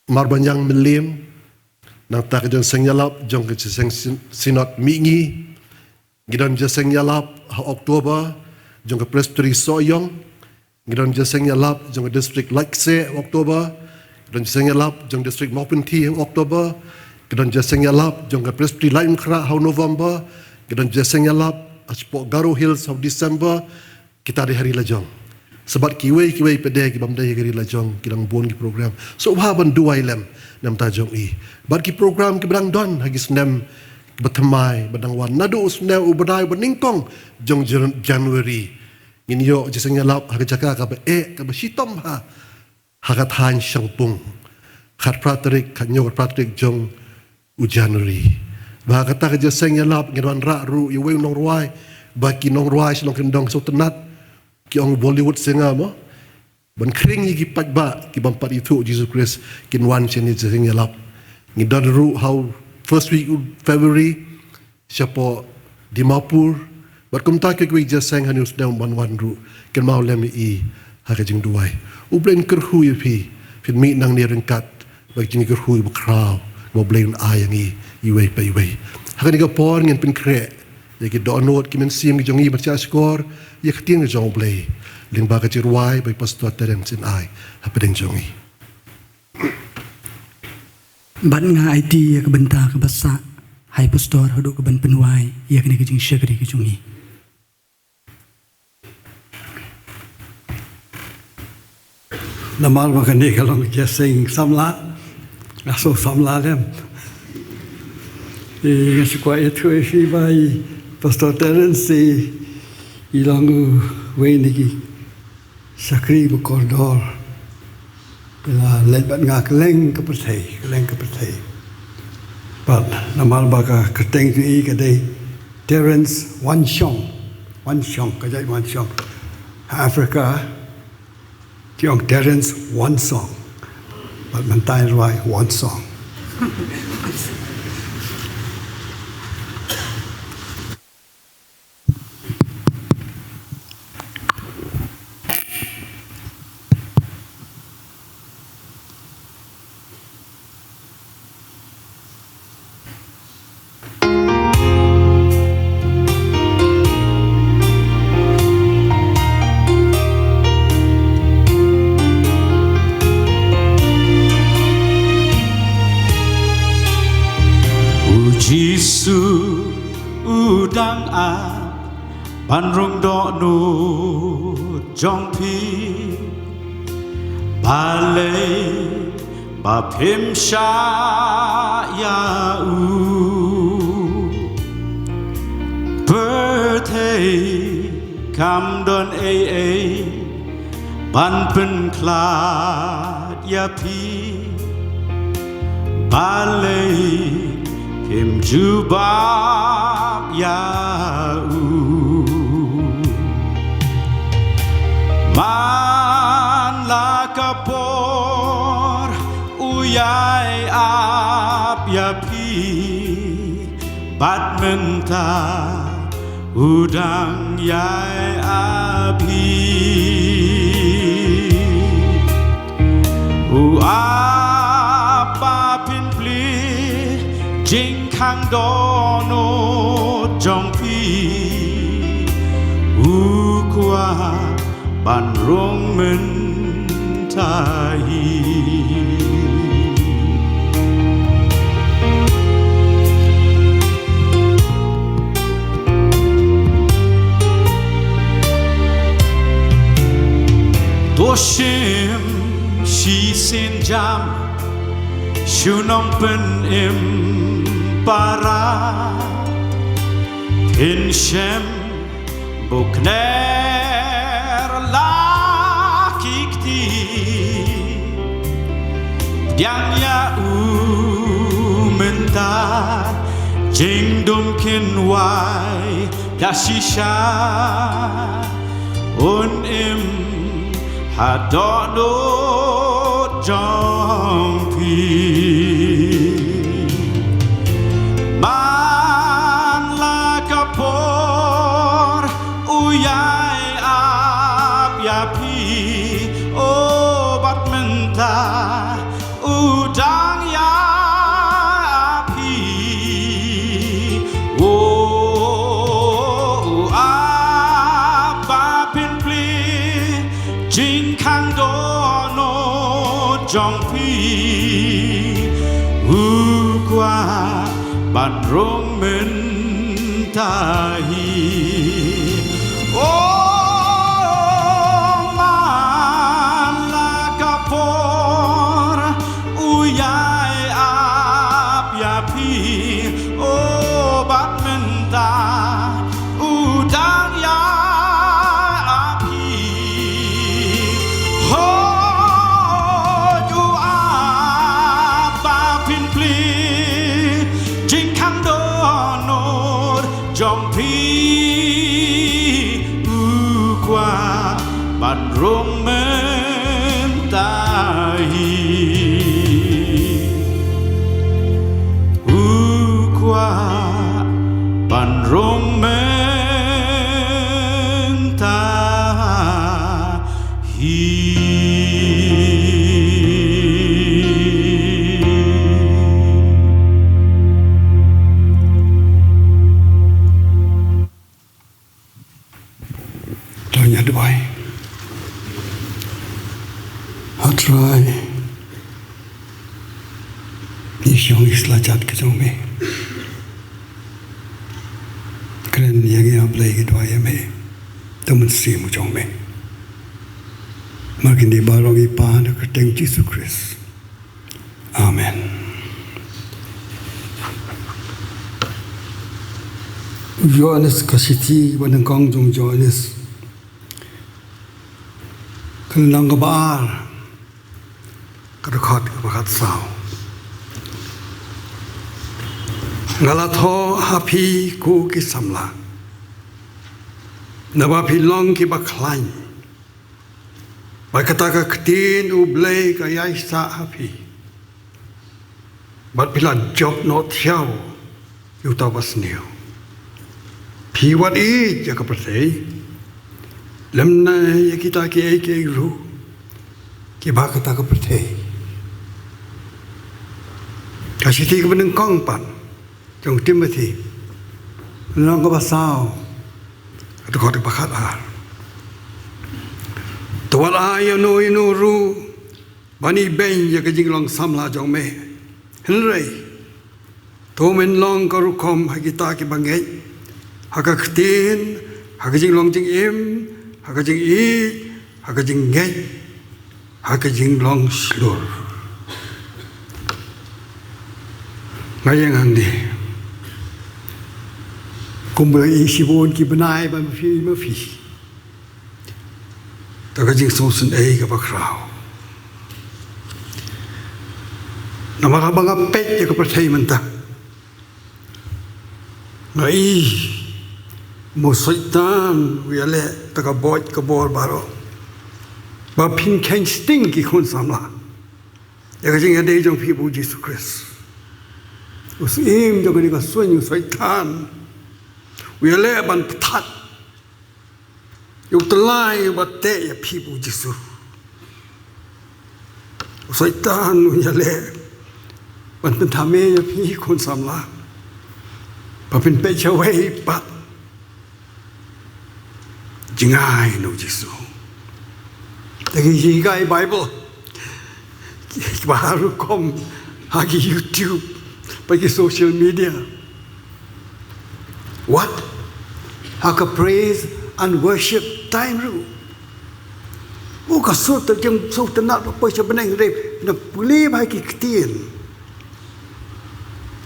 Mawryngkneng Mylliem, nangta ka jingïaseng ïalap jong ka jingïaseng Syn-, Synod Mihngi. Ngi don jingïaseng ïalap ha October jong ka Presbytery Sohiong. Ngi don jingïaseng ïalap jong ka District Laitkasih ha October. Ngi don jingïaseng ïalap jong District Mawpynthe ha October. Ngi don jingïaseng ïalap jong ka Presbytery Laitumkhrah ha November. Ngi don jingïaseng ïalap ha shapoh Garo Hills ha December. Kita dei ha ri la jong. Sa bad kiwei kiwei pat de ki bym dei ha ri la jong ki dang bun ki program. Sngewbha ban duwai lem namar ka jong i. Bad ki program kiba dang don ha ki snem kiba thymmai ba dang wan naduh u snem u bnai ba nyngkong jong Jan-, January. Ngin ïoh jingïaseng ïalap ha ka jaka kaba eh kaba shitom bha ha ka thaiñ Shangpung. Khatphra tarik, khathynñiew khatphra tarik jong u January. Bad ha kata ka jingïaseng ïalap ngin wanrah ruh ïa uwei u nongrwai, ba ki nongrwai sha nongkyndong sngewtynnat, ki ong Bollywood singer mo. Ban khring ïa ki paidbah ki bym pat ithuh Jisu Khrist kin wan sha kane ka jingïaseng ïalap. Ngi don ruh ha u first week u February shapoh Dimapur bad kumta kiwei kiwei ki jingïaseng ha une u snem ban wan ruh. Kynmaw lem ïa i ha ka jingduwai. U Blei un kyrkhu ïa phi, phin mih nangne ryngkat bad ka jingkyrkhu ba khraw ba U Blei un ai ïa ngi iwei pa iwei. Ha kane ka por ngin pynkhreh ïa ki dohnud ki mynsiem ki jong ngi ban shahshkor ïa ka ktien ka jong U Blei lyngba ka jingrwai ba i Pastor Terence in ai hapdeng jong ngi. Bad nga aiti ïa ka bynta kaba sah ha i Pastor haduh kaban pynwai ïa kane ka jingshakri ka jong ngi. Namar ba kane ka long ka jingïaseng samla, nga sngewsamla lem. Eh, nga shu kwah ïathuh ïa phi ba i Pastor Terence i, i long uwei na ki shakri ba kordor. Ba la leit bad nga kylleng ka pyrthei, kylleng ka pyrthei. Bad namar ba ka kyrteng jong i ka dei Terence Wanshong. Wanshong, ka jait Wanshong. Ha Africa ki ong Terence Wansong. Bad mynta i rwai Wansong. Jisu u dang ap ban rung dohnud jong phi, balei ba phim shah ïa u? Pyrthei kam don ei ei ban pynkhlad ïa phi, balei phim jubab ïa u? Man la ka por u ïai ap ïa phi, bad mynta u dang ïai ap hi. U ap ba phin plie jingkhang dohnud jong phi, u kwah ban rung mynta hi. To shim shisien jam sha u nongpynim para, phin shem bukner la ki kti. Pdiang ïa u mynta, jingdum kin wai da shisha, un im ha dohnud jong phi. Man la ka por u ïai ap ïa phi, o bad mynta u dang ïai ap hi. O u ap ba phin plie jingkhang dohnud jong phi, u kwah ban rung mynta hi. O man la ka por u ïai ap ïa phi, o bad mynta u dang ïai ap hi. Hooid u ap ba phin plie jingkhang dohnud jong phi, u kwah ban rung mynta hi. U kwah ban rung mynta hi. To ngin ïa duwai. Ha Trai, ngi shong ïa ki slajat ka jong me. Kren ïa ngi, A Blei, ngi duwai ïa me. To Mynsiem jong me. Mar kine baroh ngi pan ha ka kyrteng Jisu Khrist. Amen. Ïoannis, ka shithi ba nyngkong jong Ïoannis, ka lynnong kaba ar, ka dkhot kaba khatsaw. Nga la thoh ha phi ko ki samla, naba phi long kiba khlaiñ. Bad kata ka ktien U Blei ka ïaisah ha phi. Bad phi la jop noh thiaw ïa uta uba sniew. Phi wat ïeit ïa ka pyrthei, lymne ïa kita kiei kiei ruh kiba ha kata ka pyrthei. Ka shithi kaba nyngkong pat jong u Timothi, lynnong kaba saw, ka dkhot kaba khatar. To wat ai ïa uno uno ruh ban ibeiñ ïa ka jinglong samla jong me. Hynrei To men long ka rukom ha kita kiba ngeit, ha ka ktien, ha ka jinglong jingim, ha ka jingïeit, ha ka jingngeit, ha ka jinglong shlur. Nga ïeng hangne kumba i shibun ki bnai ba ma phi ma phi. Ta ka jingsngewsynei kaba khraw. Namar haba nga peit ïa ka pyrthei mynta, nga i mo Soitan u ïaleh ta ka bor ka bor baroh. Ba phin kheiñ sting ki khun samla ïa ka jingïadei jong phi bad u Jisu Khrist. U syiem jong kane ka suiñ u Soitan u ïaleh ban pynthait ïa u tyllai uba teh ïa phi bad u Jisu. U Soitan u ïaleh ban pynthame ïa phi khun samla. Ba phin peit shawei pat jngai na u Jisu. Te ki jinghikai Bible kiba har rukom ha ki YouTube bad ki social media. Wat ha ka praise and worship time ruh. U ka sur ta jong sur ta na pa sha bneng re na pule ba ki ktien.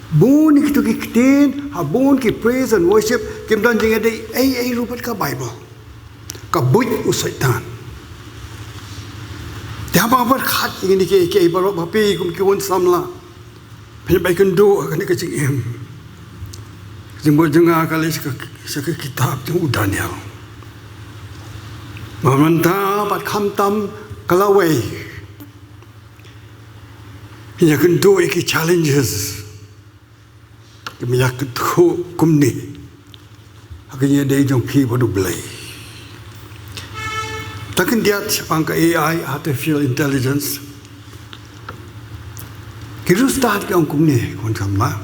Bun ki tu ki ktien ha bun ki praise and worship kim don jingïadei ei ei ruh bad ka Bible. Ka buit u Soitan. Te haba nga pyrkhat ïa kine ki, ki baroh ba phi kum ki khun samla, phi ba kynduh ha kane ka jingim. Jingbuh jong nga ka leit sha ka, sha ka kitab jong u Daniel. Ba mynta bad khamtam ka lawei. Phi ïa kynduh ïa ki challenges. Ki mih ïa ka tu kumne ha ka jingïadei jong phi bad U Blei. Ta khyndiat shaphang ka A I, artificial intelligence. Ki riewstad ki ong kumne, khun samla,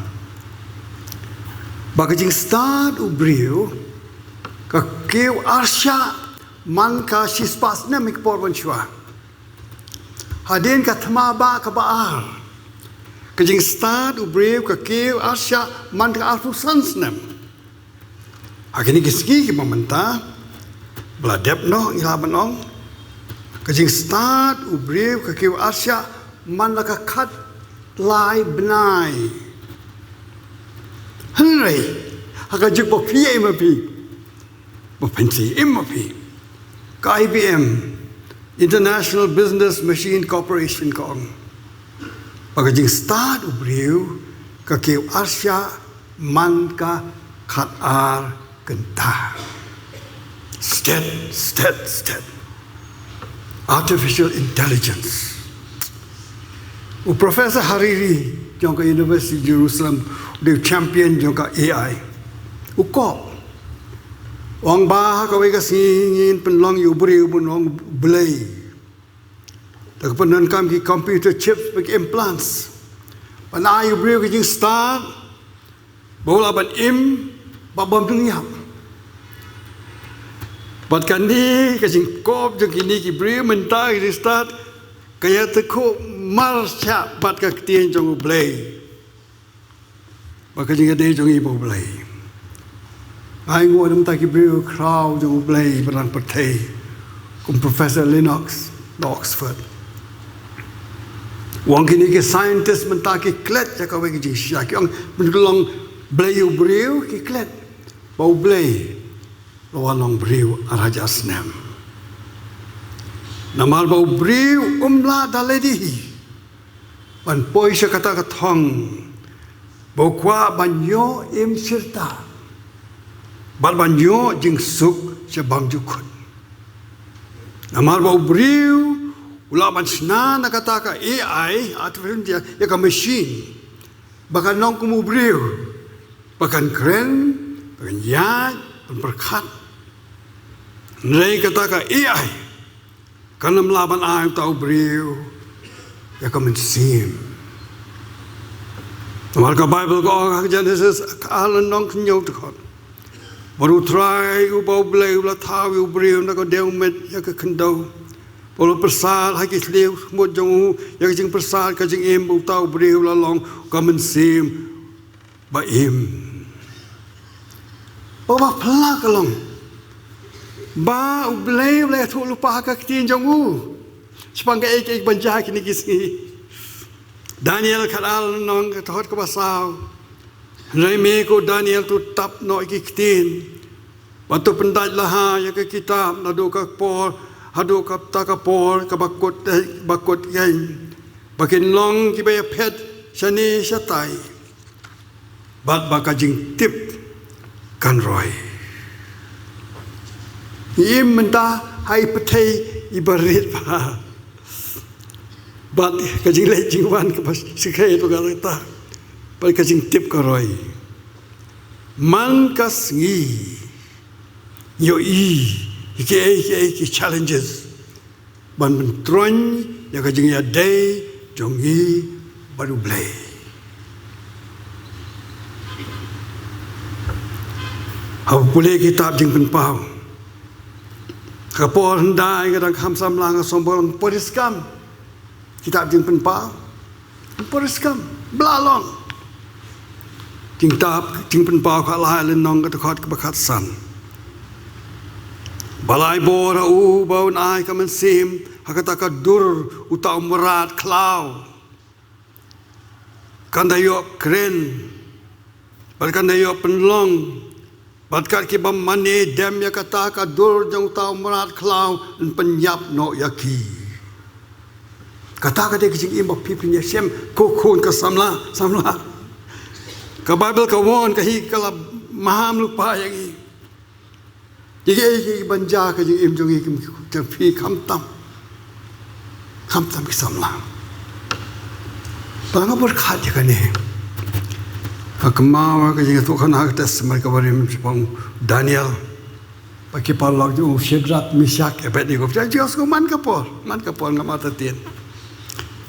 ba ka jingstad u briew ka kiew arshah man ka shispah snem ha ki por ban shuwa. Hadien ka thma ba kaba ar, ka jingstad u briew ka kiew arshah man ka arphew san snem. Ha kine ki sngi kiba mynta ba la dep noh ngi lah ban ong, ka jingstad u briew ka kiew arshah man la ka khatlai bnai. Hynrei ha ka juk ba phi ïa i ma phi ba pynsi im ma phi. Ka I B M, International Business Machine Corporation, ka ong ba ka jingstad u briew ka kiew arshah man ka khatar kynta. Stet, stet, stet. Artificial intelligence. U Professor Hariri jong ka University Jerusalem, u dei u champion jong ka A I. U kop ong ba ha kawei ka sngi ngin pynlong ïa u briew ban long u Blei. Da ka pyndonkam ki computer chips bad ki implants. Ban ai ïa u briew ka jingstad ba u lah ban im bad bym dang ïap. Bad kane ka jingkop jong kine ki briew mynta ki jingstad ka ïa te khuh marshah bad ka ktien jong U Blei. Ba ka jingïadei jong i bad U Blei. Ai nguh na bynta ki briew khraw jong U Blei ba dang pyrthei, kum Professor Lennox na Oxford. U ong kine ki scientist mynta ki klet ïa kawei ka jingshisha, ki ong ban long Blei u briew ki klet ba U Blei la wan long briew ar hajar snem. Namar ba u briew um lah da lade hi ban poi sha kata ka thong ba u kwah ban ïoh im shirta bad ban ïoh jingsuk sha bangjukhut. Namar ba u briew u lah ban shna na kata ka A I, artificial intelligence, ïa ka machine ba kan long kum u briew, ba kan kren, ba kan ïaid, ban pyrkhat. Hynrei kata ka A I kan ym lah ban ai uta u briew ïa ka mynsiem. Namar ka Baibl ka ong ha Genesis ka ar lynnong, hynñiew dkhot, ba u Trai uba U Blei u la thaw ïa u briew na ka diengmit ïa ka khyndew, ba u la pyrsad ha ki thliew khmut jong u ïa ka jingpyrsad ka jingim, ba uta u briew u la long ka mynsiem ba im. Ba ba pla ka long ba U Blei, U Blei u la ïathuh lypa ha ka ktien jong u shaphang kaei kaei ban jia ha kine ki sngi. Daniel khatar, lynnong ka dkhot kaba saw. Hynrei me ko Daniel, to tap noh ïa ki ktien, bad to pyndait laha ïa ka kitab naduh ka por haduh kata ka por kaba kut, eh, ba kut keiñ, ba kin long kiba ïaphet shane shatai, bad ba ka jingtip kan roi. Im mynta ha i pyrthei iba rit bha, bad ka jingleit jingwan kaba shyrkhei to ka rta, bad ka jingtip ka roi. Man ka sngi, ïohi ïa kiei kiei ki challenges ban pyntroiñ ïa ka jingïadei jong ngi bad U Blei. Haba pule kitab Jingpynpaw, ka por hyndai ka dang kham samla, nga sngew ba long poriskam kitab Jingpynpaw. Poriskam, ba la long. Jingtap, Jingpynpaw khatlai, lynnong ka dkhot kaba khatsan. Ba la ai bor ha u ba un ai ka mynsiem ha kata ka dur uta u mrad khlaw. Kan da ïoh kren, bad kan da ïoh pynlong, bad kat kiba mane dem ïa kata ka dur jong uta u mrad khlaw yn pynïap noh ïa ki. Kata ka dei ka jingim ba phi pynïashem, ko khun ka samla, samla. Ka Baibl ka wan, ka hi ka la maham lypa ïa ngi. Ïa kiei kiei ban jia ha ka jingim jong ngi, ki jong phi khamtam, khamtam ki samla. Ba nga pyrkhat ïa kane, ka kynmaw ka jingïathuhkhana ka testimony kaba rim shaphang Daniel, ba ki paralok jong u Shadrak, Meshak, Abednego. Ïa, ïa, man ka por, man ka por, ngam artatien.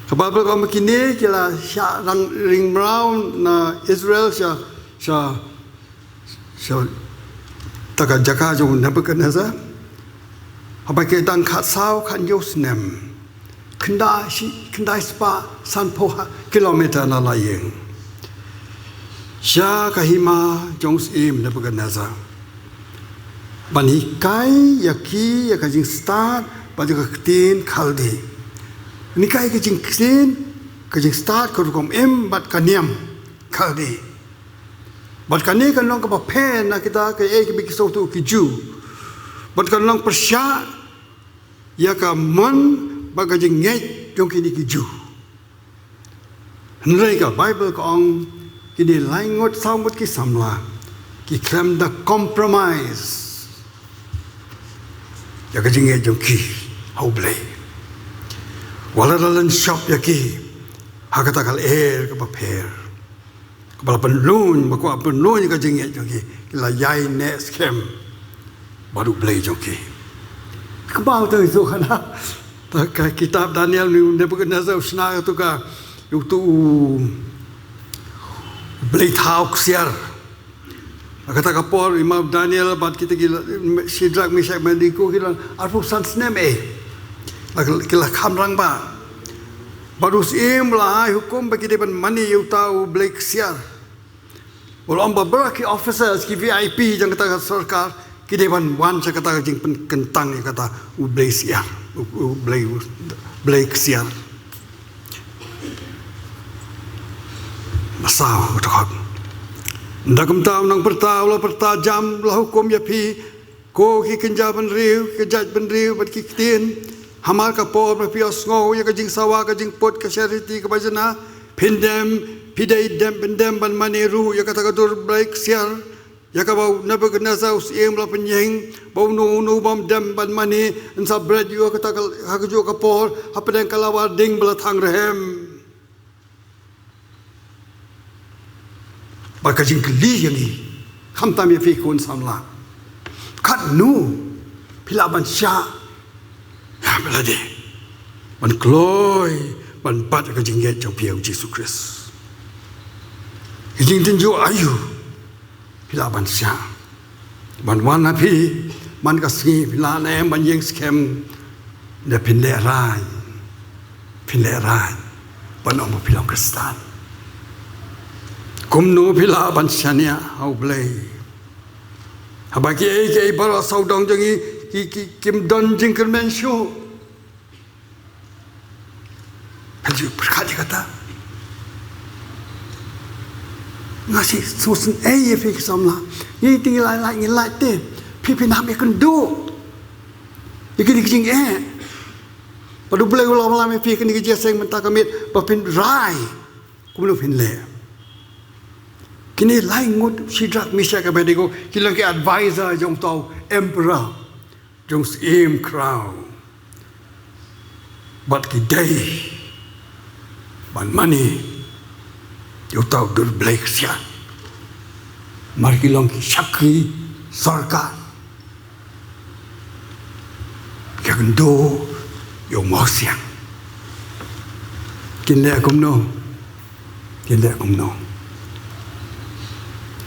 Ka Baibl ka ong ba kine ki la shah rang ring mraw na Israel sha, sha, sha kata ka jaka jong u Nebuchadnezzar. Haba ki dang khatsaw khathynñiew snem, khyndai shi, khyndai spah sanphew kilometer na la ïing, sha ka hima jong u syiem Nebuchadnezzar, ban hikai ïa ki ïa ka jingstad bad ïa ka ktien Khaldi. Ban hikai ka jingktien, ka jingstad, ka rukom im bad ka niam Khaldi. Bad kane kan long kaba pher na kita kiei kiba ki sngewthuh ki Jiw. Bad kan long pyrshah ïa ka mon bad ka jingngeit jong kine ki Jiw. Hynrei ka Baibl ka ong, kine laingut saw ngut ki samla ki khlem da compromise ïa ka jingngeit jong ki ha U Blei. Watla da lynshop ïa ki ha kata ka lyer kaba pher, kaba la pynlun, ba kwah pynlun ïa ka jingngeit jong ki, ki la ïaineh skhem bad U Blei jong ki. Kynmaw to ïa u khana, ta ka kitab Daniel, u Nebuchadnezzar u shna ïa uto ka, ïa uto u bleithaw ksiar. Ha kata ka por i ma u Daniel bad kita ki la, Shadrak, Meshak, Abednego ki la arphew san snem eh. La, ki la kham rangbah. Bad u syiem u la ai hukum ba ki dei ban mane ïa uta u blei ksiar. U la ong ba baroh ki officers, ki V I P jong kata ka sorkar, ki dei ban wan sha kata ka jingpynkyntang ïa kata u blei ksiar, u, u blei, u blei ksiar. Ba saw, u dkhot. Ynda kumta u nongpyrta u la pyrta jam, la hukum ïa phi, ko ki kynja bynriew, ki kjat bynriew bad ki ktien. Hamar ka por ba phi ïohsngew ïa ka jingsawa, ka jingput, ka charity, ka bajna, phin dem, phi dei dem, phin dem ban mane ruh ïa kata ka dur blei ksiar, ïa kaba u Nebuchadnezzar u syiem u la pynïeng ba uno uno u bym dem ban mane yn sa bret ïa u ha kata ka, ha kajuh ka por hapdeng ka lawar ding ba la thang rhem. Bad ka jingkylli ïa ngi, khamtam ïa phi khun samla, katno phi lah ban shah, ïa phi lah dei ban kloi, ban bat ïa ka jingngeit jong phi ïa u Jisu Khrist? Ka jingtynjuh aïu phi lah ban shah? Ban wan ha phi man ka sngi, phi lah ne em ban ïeng skhem, ne phin lehraiñ, phin lehraiñ ban ong ba phi long Khristan? Kumno phi lah ban shaniah ha U Blei haba kiei kiei baroh sawdong jong ngi ki, ki, kim don jingkyrmen shuh? Phi ju pyrkhat ïa kata. Nga shu sngewsynei ïa phi ki samla. Ngi te ngi lait lait ngi lait te. Phi phin hap ïakynduh ïa kine ki jingeh. Bad U Blei u la lam ïa phi kine ki jingïaseng mynta ka miet ba phin rai kumno phin leh. Kine lai ngut Shadrach, Meshach, Abednego ki long ki advisor jong uta u emperor, jong u syiem khraw. Bad ki dei ban mane ïa uta u dur blei ksiar. Namar ki long ki shakri sorkar. Ki ïakynduh ïa u mawsiang. Kin leh kumno? Kin leh kumno?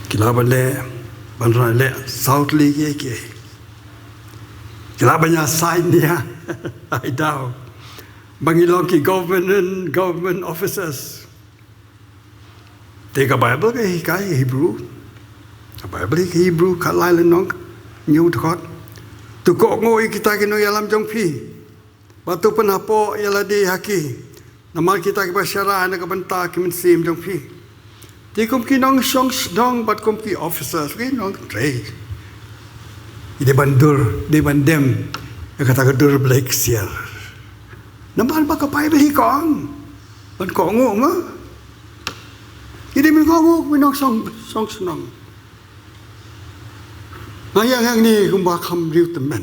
Ki lah ban leh, ban rai leh saw tylli kiei kiei. Ki lah ban ïasaid nia, I doubt. Ba ngi long ki government, government officers. Te ka Baibl ka hikai ha Hebru. Ka Baibl ka Hebru khatlai lynnong hynñiew dkhot. To kohnguh ïa kita ki nongïalam jong phi, bad to pynhapoh ïa lade ha ki. Namar kita kiba sharai na ka bynta ki mynsiem jong phi. Te kum ki nongshong shnong bad kum ki officers, ki nongtrei, ki dei ban dur, dei ban dem ïa kata ka dur blei ksiar. Namar ba ka Baibl hi ka ong ban kohnguh ma. Ki dei ban kohnguh, ki nongshong, shong shnong. Nga ïa nga hangne kumba kham briew tymmen,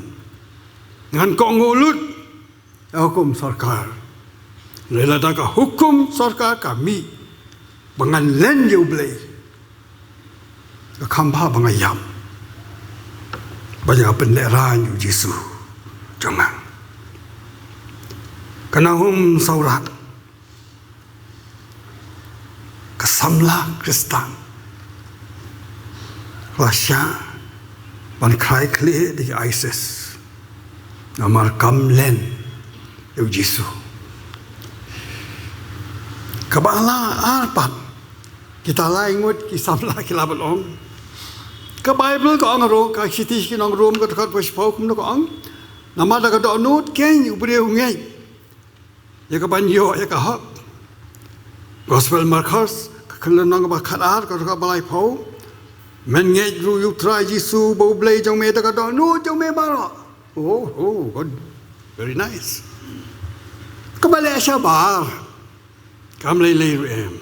ngan kohnguh lut ïa hukum sorkar. Lada ka hukum sorkar ka mih ba ngan len ïa U Blei, ka kham bha ba nga ïap bad ïa nga pynlehraiñ ïa U Jisu jong nga. Ka Nahum Sawrat. Ka samla Khristan la shah ban khrai khlieh da ki ISIS namar kam len ïa U Jisu. Kaba la ar pat, kita lai ngut ki samla ki la ban ong, ka Baibl ka ong ruh, ka shithi sha ki nong Rom ka dkhot ba shiphew kumno ka ong? Namar da ka dohnud keiñ u briew u ngeit ïa ka ban ïoh ïa ka hok. Gospel Markos ka lynnong ba khatar ka dkhot ba laiphew. Men ngeit ruh ïa U Trai Jisu ba U Blei jong me da ka dohnud jong me baroh. Oh, oh, good. Very nice. Kaba leh shabar kam lei lei ruh em.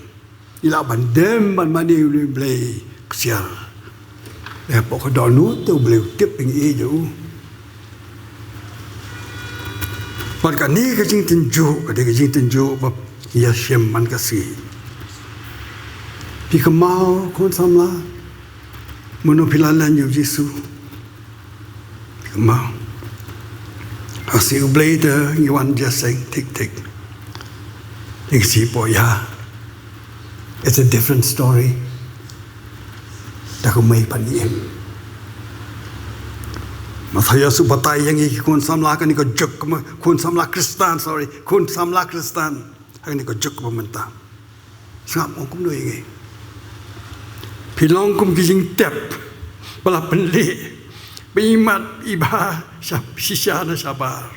Ngi lah ban dem ban mane ïa U Blei ksiar. Leh hapoh ka dohnud te U Blei u tip ïa ngi ïa u. Bad kane ka jingtynjuh, ka dei ka jingtynjuh ba ïa shim man ka sngi. Phi kynmaw khun samla, mano phi la len ïa U Jisu? Phi kynmaw? Ha sngi U Blei te ngi wan jingïaseng thik thik. Ngi shu poi ha. It's a different story. Da kumne pat ngi im. Mathaios u batai ïa ngi ki khun samla, kane ka juk, khun samla Khristan, sorry, khun samla Khristan. Ha kane ka juk ba mynta. Sngap, ong kumno ïa ngi? Phi long kum ki jingtep ba la pynlih, ba i mat i bha sha, shisha na shabar.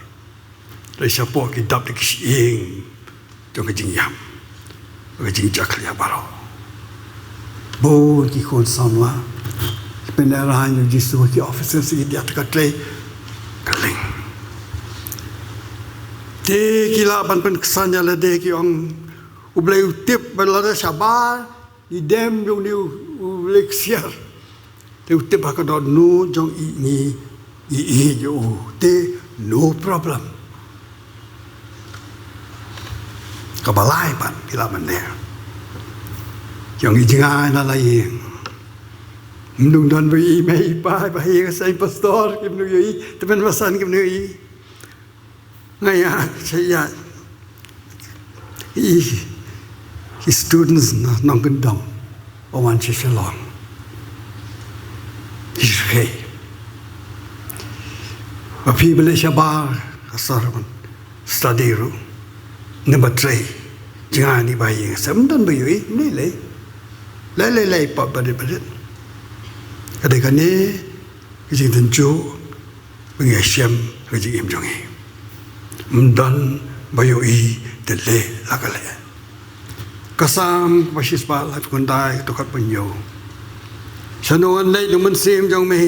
Hynrei shapoh ki dap da ki shyieng jong ka jingïap, ka jingjakhlia baroh. Bun ki khun samla ki pynlehraiñ ïa U Jisu, ki officers ki diah, ka trei ka lieng. Te ki lah ban pynksan ïa lade, ki ong, U Blei u tip ba lada shabar ngi dem ïa une u, u blei ksiar, te u tip ha ka dohnud jong ngi, ngi ïeit ïa u, te no problem. Kaba lai pat ki lah ban leh. Ki ong, i jngai na la ïing. Ym don ba ïohi mei pa, ba ïa ka seng pastor kim ïohi, tymmen basan kim ïohi. Nga ïa, sha ïa, i, i students na nongkyndong ba wan sha Shillong. Ki sngewsih ba phi ba leh shabar ka sor ban study ruh, ne ba trei jngai ne ba ïing, sa ym don ba ïohi, ne lei. Lei lei lei pop ba rit ba rit. Ka dei kane ka jingtynjuh ba ngi shem ka jingim jong ngi. Ym don ba ïohi te leh la ka leh. Ka Salm ba shispah laiphew khyndai, ka dkhot ba hynñiew. Shano ngan leit na u mynsiem jong me?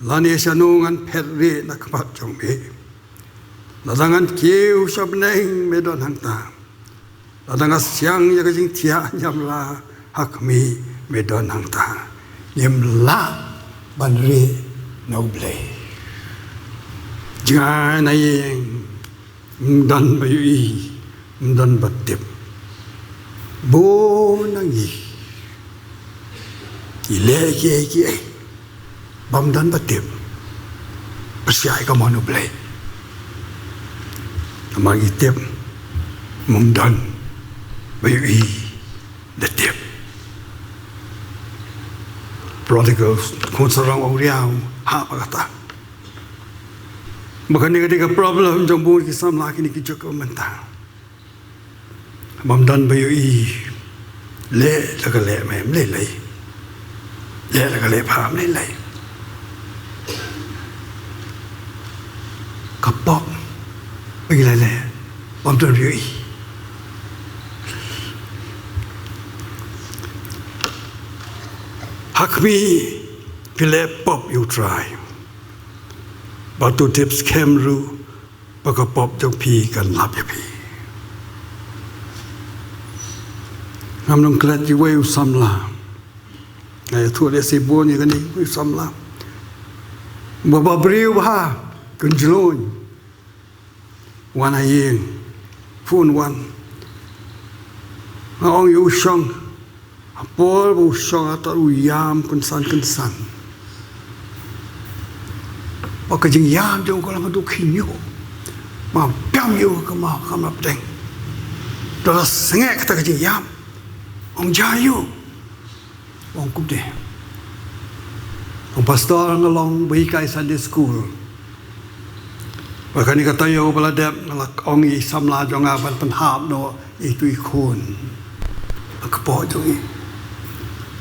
Lane shano ngan phet rieh na khmat jong me? Lada ngan kiew sha bneng, me don hangta. Lada nga siang ïa ka jingthiah niamra ha khmih, me don hangta. Ngim lah ban rieh na U Blei. Jngai na ïing, ym don ba ïohi, ym don ba tip. Bun na ngi, ngi leh kiei kiei bym don ba tip. Pyrshah ïa ka mon U Blei. Namar ngi tip, ym don ba ïohi da tip. Prodigal, khun sarong awria, ha ba kata. Ba kane ka dei ka problem jong bun ki samla kine ki juk mynta. Bym don ba ïohi. Leh la ka leh, mem lei lei. Leh la ka leh, pham lei lei. Ka pop ba ngi la leh, bym don ba ïohi. Ha khmih, phi leh pop ïa U Trai. Bad to tip skhem ruh ba ka pop jong phi kan lap ïa phi. Ngam nang klet ïa uwei u samla. Nga ïathuh lehse bun ïa kane, uwei u samla ba, ba briew bha, kynjlong. Wan ha ïing, phone wan. Nga ong ïa u shong. Ha por ba u shong, ha ta u ïam kynsan kynsan. Ba ka jingïam jong u ka long haduh khynñiuh. Ma biang ïa u ha kamra pdeng. Te la sngewkata ka jingïam. Ong, jia ïa u. Ong, kumne. Ong, pastor, nga long ba hikai Sunday school. Ba kane ka taïew ba la dep, nga la ong ïa i samla jong nga ban pynhap noh ïa itu i khun ha kpoh jong ngi.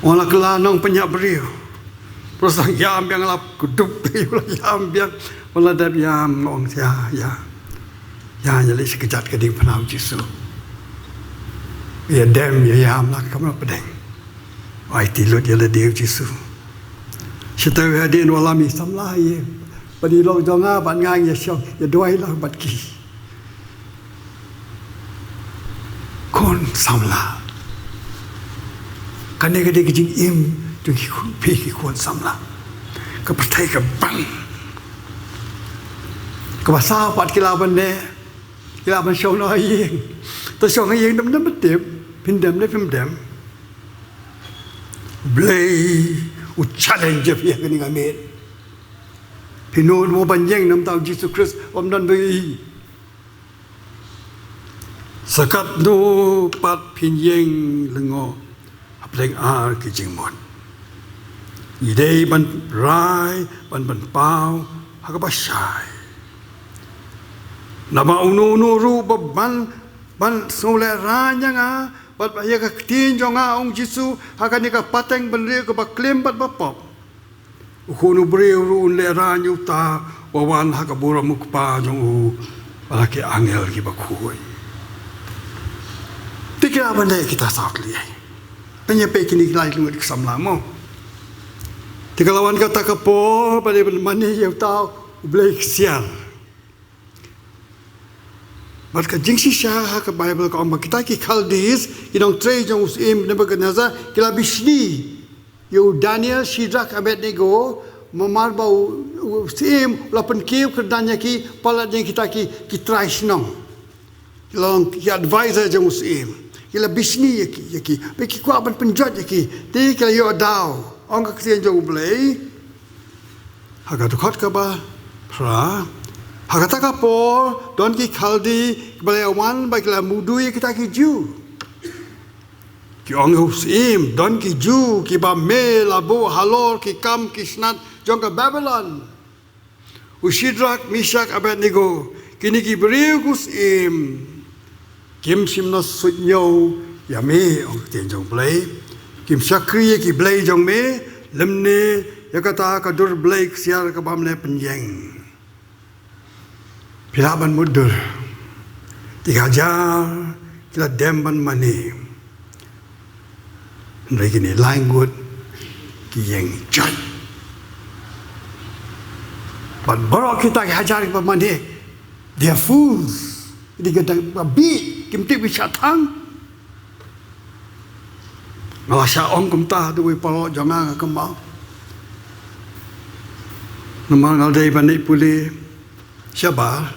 Ong, la kylla nongpynïap briew. Pyrshang ïam biang, la kdup ïa u, la ïam biang. Ba la dep ïam, nga ong, ïa, ïa. Ïa, ïa leit sha kjat ka diengphna U Jisu. Ïa dem, ïa ïam la ha kamra pdeng. Aiti lut ïa lade U Jisu. Sha taïew hadien, wallam i samla ïa, bad i lok jong nga bad nga ïa shong ïa duwai lang bad ki khun samla. Kane ka dei ka jingim jong ki khun, phi ki khun samla. Ka pyrthei ka ban. Kaba saw pat ki lah ban leh, ki lah ban shong noh ha ïing. Te shong ha ïing, dem dem ba tip, phin dem ne phim dem. Blei u challenge ïa phi ha kane ka miet. Phi nud mo ban ïeng na ka bynta U Jisu Khrist, bym don ba ïohi. Sa katno pat phin ïeng lyngngoh hapdeng ar ki jingmut. Ngi dei ban rai, ban, ban pynpaw ha kaba shai. Naba uno uno ruh ba ban, ban sngewlehraiñ ïa nga bad ïa ka ktien jong nga, ong Jisu, ha kane ka pateng bynriew kaba klim bad ba pop, U Khun u briew ruh un lehraiñ ïa uta uba wan ha ka burom u Kpa jong u bad ha ki angel kiba khuid. Te ki lah ban leh kita saw tylli. Pynïapeit kine ki lai lyngngoh ki samla mo. Te ka la wan kata ka por ba dei ban mane ïa uta U Blei ksiar. Bad ka jingshisha ha ka Baibl ka ong ba kita ki Khaldi, ki nongtrei jong u syiem Nebuchadnezzar, ki la bishni ïa u Daniel, Shadrak, Abednego, namar ba u, u syiem u la pynkiew kyrdan ïa ki palat ïa kita ki, ki trai shnong. Ki long ki advisor jong u syiem. Ki la bishni ïa ki, ïa ki. Ba ki kwah ban pynjot ïa ki. Te ki la ïoh daw. Ong ka ktien jong U Blei ha ka dkhot kaba phra, ha kata ka por don ki Khaldi kiba la ïa wan bad ki la mudui ïa kita ki Jiw. Ki ong ïa u syiem, don ki Jiw kiba me la buh halor ki kam ki snat jong ka Babilon. U Shadrak, Meshak, Abednego, kine ki briew, ko syiem, kim shym la suidñiew ïa me, ong ka ktien jong U Blei. Kim shakri ïa ki blei jong me, lymne ïa kata ka dur blei ksiar kaba me la pynïeng. Phi lah ban mutdur. Tik hajar ki la dem ban mane. Hynrei kine lai ngut ki ïeng jait. Bad baroh kita ki hajar kiba mane, they are fools. Ki dei ki dang babi, kim tip ki shah thang. Nga la shah ong kumta da uwei u paralok jong nga, nga kynmaw. Namar nga la dei ban leit pule shabar.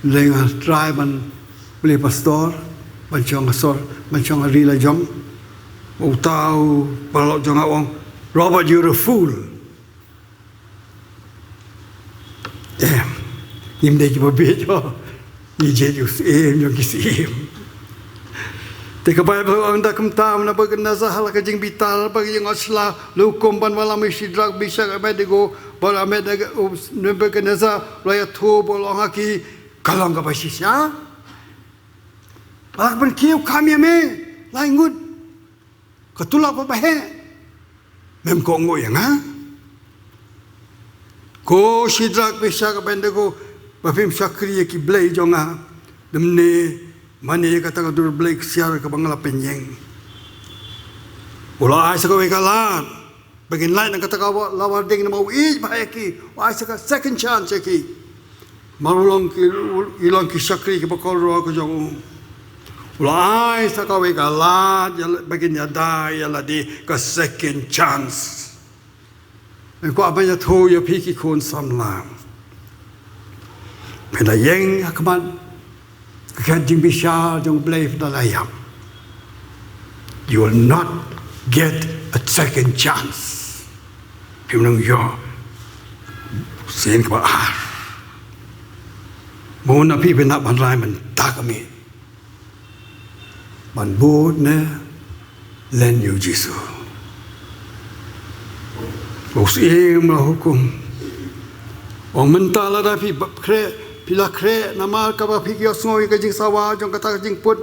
Lei nga trai ban pule pastor ban shong ha sor, ban shong ha ri la jong. Uta u paralok jong nga u ong, "Robert, you're a fool." Em, ngim dei kiba bieit, ngi jied ïa u Syiem jong ki syiem. Te ka Baibl ka ong da kumta, u Nebukadnezar ha la ka jingbitar, ha ka jingshah la hukum ban wallam ïa u Shadrak, Meshak, Abednego, bad Abednego, u Nebukadnezar u la ïathuh bad u la ong ha ki, ka long kaba shisha ba la ka pynkiew kham ïa me lai ngut. Ka tulop kaba heh mem kohnguh ïa nga. Ko Shadrak, Meshak, Abednego, ba phim shakri ïa ki blei jong nga, lymne mane ïa kata ka dur blei ksiar kaba nga la pynïeng. U la ai sa kawei ka lad ba kin lait na kata ka wa-, lawar ding namar u ïeit bha ïa ki, u ai sa ka second chance ïa ki. Namar u long ki, u, i long ki shakri kiba kordor ka jong u. U la ai sa kawei ka lad ïa la-, ba kin ïada ïa lade, ka second chance. Nga kwah ban ïathuh ïa phi ki khun samla. Phi da ïeng ha khmat ka jingpynshitom jong U Blei, phi da la ïap. You will not get a second chance. Phim nang ïoh sien kaba ar. Mo na phi phin hap ban rai mynta ka miet ban bud ne len ïa u Jisu. U Syiem u la hukum. Ong mynta lada phi ba khreh, phi la khreh namar kaba phi ïohsngew ïa ka jingsawa jong kata ka jingput,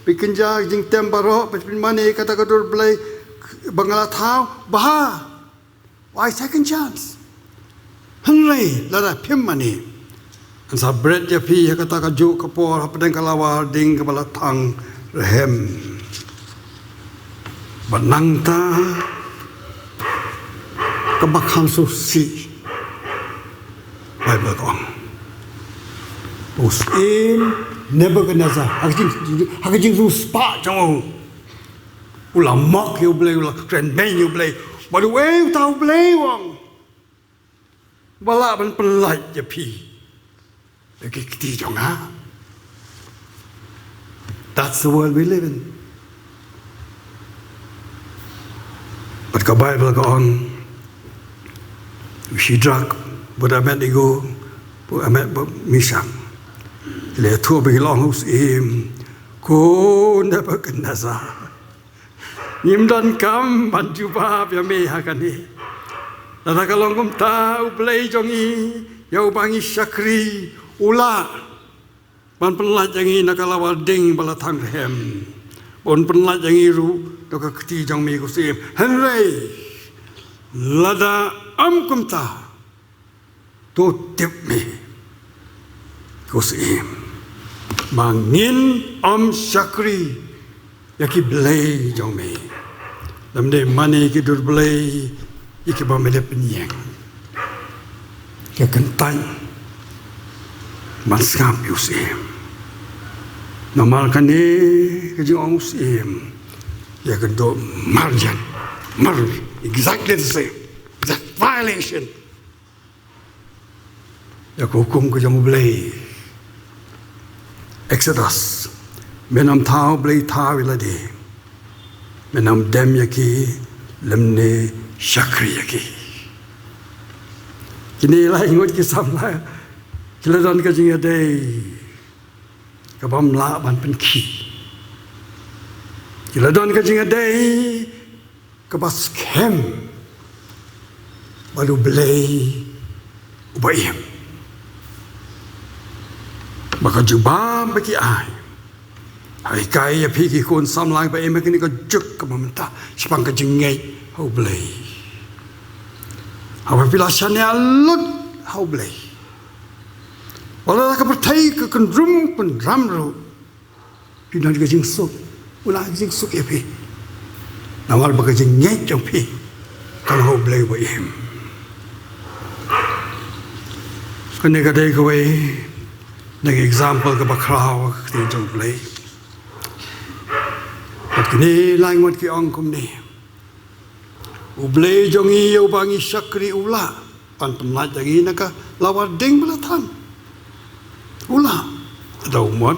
phi kynja jingtem baroh, phi pynmane kata ka dur blei ba nga la thaw, bha. Why second chance? Hynrei lada phim mane, ngan sa bret ïa phi ha kata kajuh ka por hapdeng ka lawar ding kaba la thang rhem. Bad nangta kaba kham sngewsih, Baibl ka ong, u Syiem Nebuchadnezzar, ha ka jing, ha ka jingriewspah jong u, u la mok ïa U Blei, u la kren beiñ ïa U Blei. Bad uei uta U Blei, u ong, uba lah ban pynlait ïa phi da ki kti jong nga? That's the world we live in. Bad ka Baibl ka ong, u Shadrak bad Abednego, bad Abed-, bad Meshak, ki la ïathuh bad ki la ong ha u Syiem, ko Nebuchadnezzar, ngim donkam ban jubab ïa me ha kane. Lada ka long kumta, U Blei jong ngi, ïa uba ngi shakri, u lah ban pynlait ïa ngi na ka lawar ding ba la thang rhem, ban pynlait ïa ngi ruh da ka kti jong me, ko Syiem. Hynrei lada ym kumta, to tip me, ko Syiem, ba ngin ym shakri ïa ki blei jong me, lymne mane ïa ki dur blei ïa kiba me la pynïeng. Ka kyntait ban sngap ïa u Syiem. Namar kane ka jingong u Syiem, ïa ka dok marjan, mar, exactly the same. That violation ïa ka hukum ka jong U Blei. Exodus. Men ym thaw blei thaw ïa lade. Men ym dem ïa ki lymne shakri ïa ki. Kine lai ngut ki samla ki la don ka jingïadei kaba ym lah ban pynkhih. Ki la don ka jingïadei kaba skhem bad U Blei uba im. Ba ka jubab ba ki ai, Nga hikai ïa phi ki khun samla ba im ha kane ka juk kaba mynta shaphang ka jingngeit ha U Blei. Haba phi la shaniah lut ha U Blei, wat la ka pyrthei ka kynrum kynram ruh, phi don ka jingsuk. Una jingsuk ïa phi. Namar ba ka jingngeit jong phi ka long ha U Blei ba im. Kane ka dei kawei na ki example kaba khraw ha ka ktien jong U Blei. Bad kine lai ngut ki ong kumne: U Blei jong ngi uba ngi shakri u lah ban pynlait ïa ngi na ka lawar ding ba la thang. U lah. Lada u mon,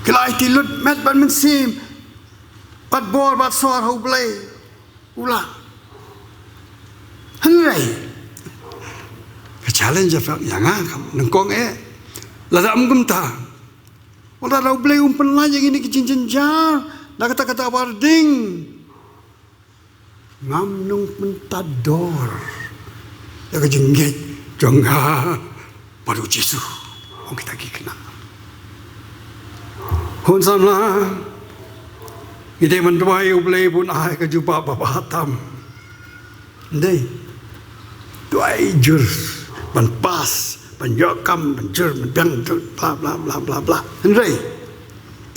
ki la aiti lut met bad mynsiem, bad bor bad sor ha U Blei. U lah. Hynrei ka challenge ïa nga, kam nyngkong eh, lada ym kumta, wat la U Blei um pynlait ïa ngi na ki jingjynjar na kata ka lawar ding, ngam nang pyntador ïa ka jingngeit jong nga bad U Jisu, ong kita ki khynnah. Khun samla, ngi dei ban duwai ïa U Blei ba un ai ka jubab ba bha tam. Dei, duwai jur ban pass, ban ïoh kam, ban jur, ban biang, bla bla bla bla bla. Hynrei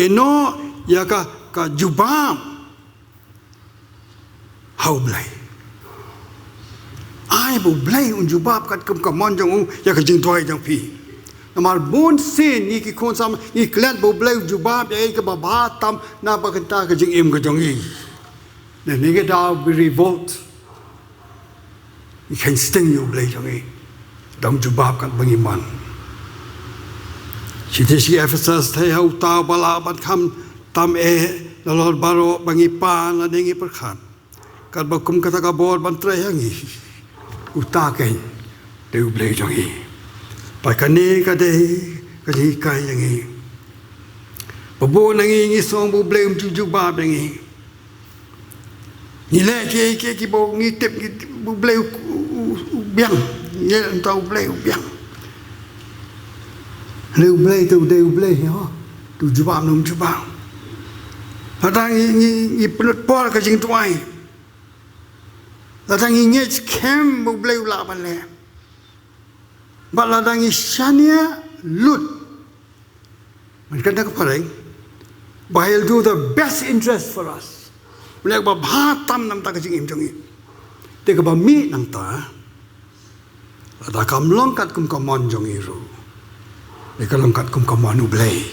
ïehnoh ïa ka, ka jubab ha U Blei. Ai ba U Blei un jubab katkum ka mon jong u ïa ka jingduwai jong phi. Namar bun sien ngi ki khun samla ngi klet ba U Blei u jubab ïa kaei kaba bha tam na bynta ka jingim ka jong ngi. Nangne ka daw ba revolt, ngi kheiñ sting ïa U Blei jong ngi, da um jubab katba ngi mon. Shithi sha ki Ephesus: Te ha uta uba lah ban kham tam eh nalor baroh ba ngi pan lane ngi pyrkhat, katba kum kata ka bor ban trei ha ngi, uta keiñ dei U Blei jong ngi. Bad kane ka dei ka jinghikai ïa ngi. Ba bun na ngi ngi sngew ba U Blei um ju jubab ïa ngi. Ngi leh kiei kiei kiba ngi tip, ngi tip ba U Blei u, u, u, u biang. Ngi leh, mynta U Blei u biang. Leh U Blei te u dei U Blei, ïa, te u jubab ne um jubab. Lada ngi, ngi, ngi pynlut por ka jingduwai, lada ngi ngeit skhem ba U Blei u lah ban leh, bad lada ngi shaniah lut, mynta ka phareng, ba he'll do the best interest for us. U leh ba bha tam na bynta ka jingim jong ngi. Te kaba mih nangta, lada kam long katkum ka mon jong ngi ruh, te ka long katkum ka mon U Blei.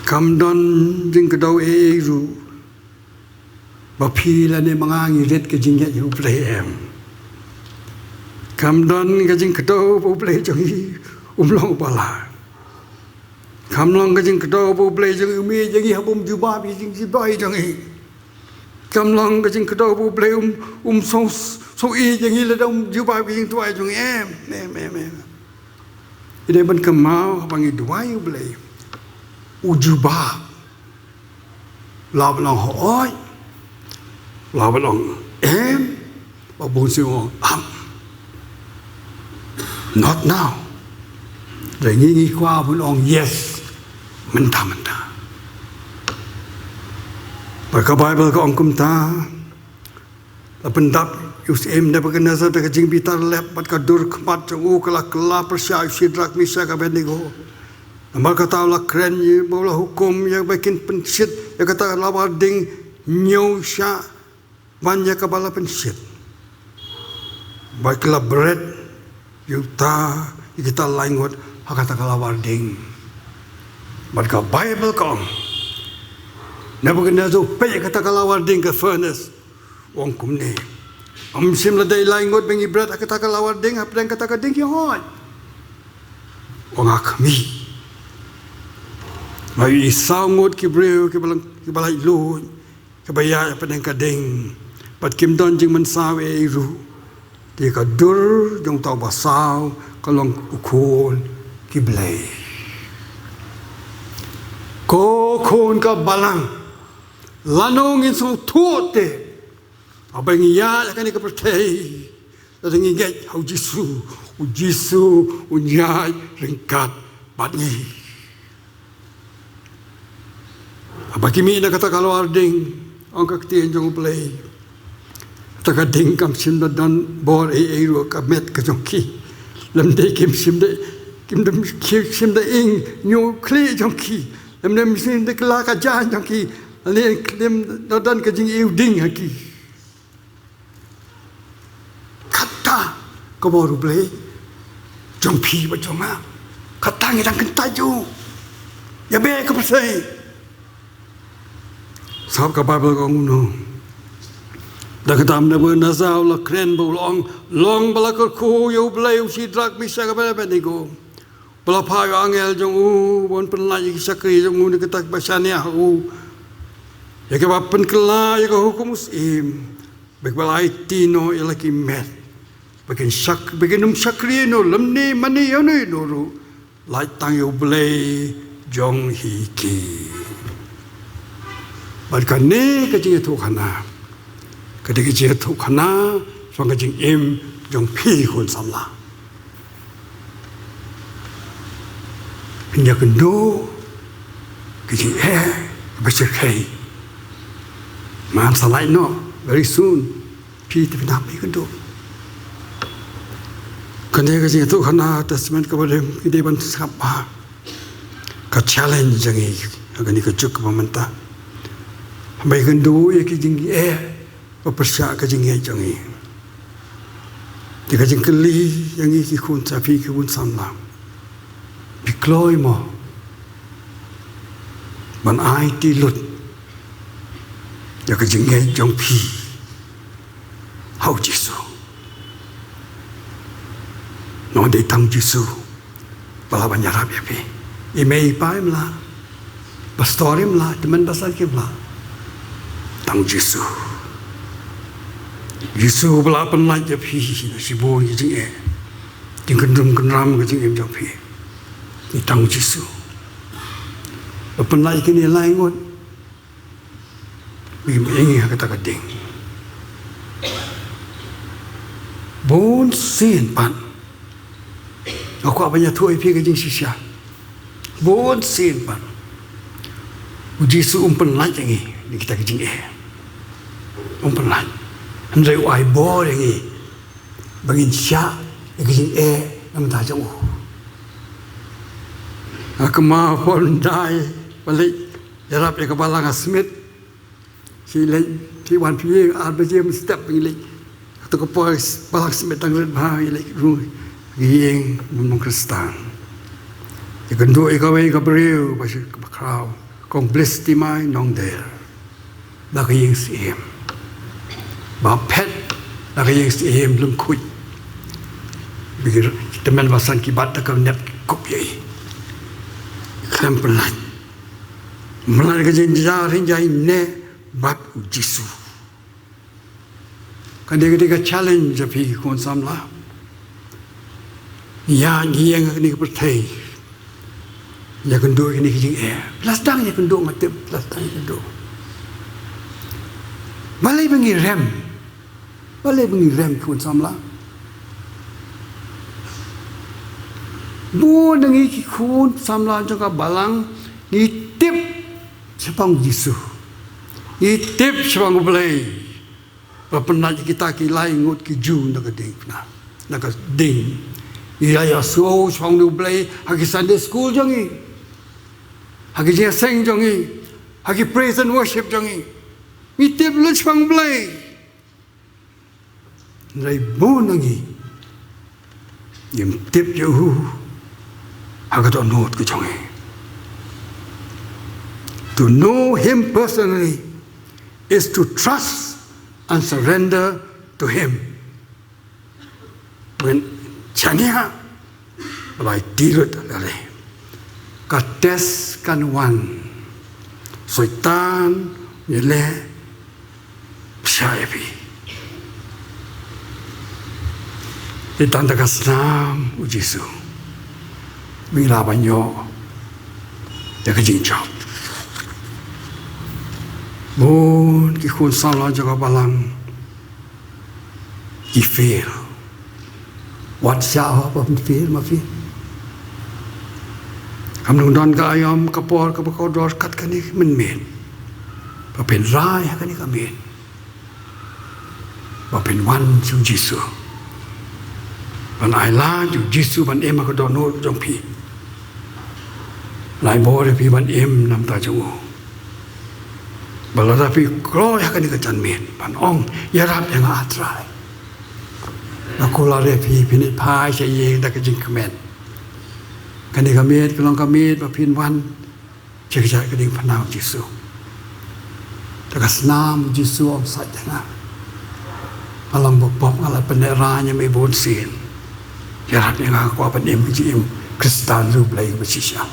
Kam don jingkdew ei ei ruh ba phi lane ma nga ngi rit ka jingngeit ïa U Blei, em. Kam don ka jingkdew ba U Blei jong ngi um long uba lah. Kam long ka jingkdew ba U Blei jong ngi um ïeit ïa ngi haba um jubab ïa ka jingduwai jong ngi. Kam long ka jingkdew ba U Blei um, um sngew, sngew ïeit ïa ngi lada um jubab ïa ka jingduwai jong ngi, em, em, em, em. Ngi dei ban kynmaw haba ngi duwai ïa U Blei, u jubab. La ban ong hooid, la ban ong em, ba bun sien ong am. Not now. Hynrei ngi ngi kwah ban ong yes mynta mynta. Bad ka Baibl ka ong kumta: La pyndap ïa u syiem Nebuchadnezzar da ka jingbitar lep, bad ka dur khmat jong u ka la kylla pyrshah ïa u Shadrak, Meshak, Abednego. Namar kata u la kren ïa ba u la hukum ïa ba kin pynshit ïa kata ka lawar ding hynñiew shah ban ïa kaba la pynshit. Bad ki la bret ïa uta, ïa kita lai ngut ha kata ka lawar ding. Bad ka Baibl ka ong, Nebuchadnezzar u peit ïa kata ka lawar ding, ka furnace, u ong kumne: Ym shym la dei lai ngut ba ngi bret ha kata ka lawar ding hapdeng kata ka ding, hooid, u ong, nga khmih. Nga ïohi saw ngut ki briew kiba la, kiba laitluid, kiba ïaid hapdeng ka ding, bad kim don jingmynsaw ei ei ruh. Te ka dur jong uta uba saw ka long u Khun ki blei. Ko khun ka balang, lano ngin sngewthuh te haba ngi ïaid ha kane ka pyrthei? Lada ngi ngeit ha U Jisu, U Jisu un ïaid ryngkat bad ngi. Haba ki mih na kata ka lwar ding, ong ka ktien jong U Blei, kata ka ding kam shym da don bor ei ei ruh ha ka met ka jong ki. Lymne kim shym da, kim da, kim shym da ing ñiuh khlieh jong ki. Lymne kim shym da kylla ka jaiñ jong ki. Lymne kim da don ka jingiew ding ha ki. Kata ka bor U Blei jong phi bad jong nga. Kata ngi dang kyntait ïa u. Ïa beh ka pyrthei. Sngap ka Baibl ka ong kumno. Da kata u Nebukadnesar u la kren bad u la ong, long ba la kyrkhu ïa U Blei u Shadrak, Meshak bad Abednego, ba la phah ïa u angel jong u ban pynlait ïa ki shakri jong u na kita kiba shaniah ha u, ïa kiba pynkylla ïa ka hukum u syiem, ba kiba la aiti noh ïa la ki met, ba kin shak, ba kin ym shakri noh lymne mane ïano ïano ruh, lait tang ïa U Blei jong hi ki. Bad kane ka jingïathuhkhana ka dei ka jingïathuhkhana shaphang ka jingim jong phi khun samla. Phin ïakynduh ka jingeh kaba shyrkhei. Mynta sa lait noh, very soon. Phi te phi nang ïakynduh. Kane ka jingïathuhkhana Testament kaba rim ki dei ban sngap bha. Ka challenge jong ngi ha kane ka juk kaba mynta. Haba ïakynduh ïa ki jingeh ba pyrshah ka jingngeit jong ngi. Te ka jingkylli ïa ngi ki khun sa, phi ki khun samla, phi kloi mo ban aiti lut ïa ka jingngeit jong phi ha U Jisu? Namar dei tang U Jisu ba lah ban ïarap ïa phi. I mei i pa im lah, pastor im lah, tymmen basan kim lah. Tang U Jisu. U Jisu ba lah pynlait ïa phi na shibun ki jingeh, jingkyndrum kyndram ka jingim jong phi. Dei tang U Jisu. Ba pynlait ïa kine lai ngut. Ngi ïeng ha kata ka ding. Bun sien pat nga kwah ban ïathuh ïa phi ka jingshisha. Bun sien pat U Jisu um pynlait ïa ngi na kita ki jingeh. Um pynlait. Hynrei u ai bor ïa ngi ba ngin shah ïa ki jingeh na bynta jong u. Nga kynmaw por ndai ba leit ïarap ïa ka balang ha Smit. Shi leit, shi wan phi ïing ar baje mynstep ngi leit. Kato ka por balang Smit dang rit bha ngi leit rung ïing bun bun Khristan. Ïakynduh ïa kawei ka briew ba shi kaba khraw, Kong Bliss Timai Nongder. Na ka ïing syiem. Ba phet na ka ïing syiem Lyngkhuid. Ba ki tymmen basan ki bat da ka nep ki kup ïa i. Khlem pynlait. Mlien ka jingjia ring jai ne bad U Jisu. Ka dei ka dei ka challenge ïa phi ki khun samla. Ïa ngi ïeng ha kane ka pyrthei. Ïakynduh kine ki jingeh. Phi la sdang ïakynduh, nga tip phi la sdang ïakynduh. Balei ba ngi rem? Balei ba ngi rem ki khun samla? Bun na ngi ki khun samla jong ka balang ngi tip shaphang U Jisu. Ngi tip shaphang U Blei. Ba pynlait ïa kita ki lai ngut ki Jiw na ka ding, na, na ka ding. Ngi ïa ïasngew shaphang U Blei ha ki Sunday school jong ngi, ha ki jingïaseng jong ngi, ha ki praise and worship jong ngi. Ngi tip lut shaphang U Blei. Hynrei bun na ngi ngim tip ïa u ha ka dohnud ka jong ngi. To know him personally is to trust and surrender to him. Ban shaniah, ba la aiti lut ïa lade. Ka test kan wan. Soitan u ïaleh pyrshah ïa phi. Te tang da ka snam U Jisu ba ngi lah ban ïoh ïa ka jingjop. Bun ki khun samla jong ka balang ki fail. Wat shah ho ba phin fail ma phi. Kam don ka aïom ka por kaba kordor kat kane mynmiet ba phin rai ha kane ka miet ba phin wan sha u Jisu, ban ai lad ïa u Jisu ban im ha ka dohnud jong phi. Ai bor ïa phi ban im na ka bynta jong u. Ba lada phi kloi ha kane ka janmiet ban ong, ïarap ïa nga, ah Trai. Nga kular ïa phi, phin ïa phai sha ïing da ka jingkmen. Kane ka miet ka long ka miet ba phin wan sha ka jait ka diengphna u Jisu. Da ka snam u Jisu u ong, sait ïa nga. Nga long bapop, nga la pynrah ïa me bunsien. Ïarap ïa nga, kwah ban im ka jingim Khristan riewblei kaba shisha.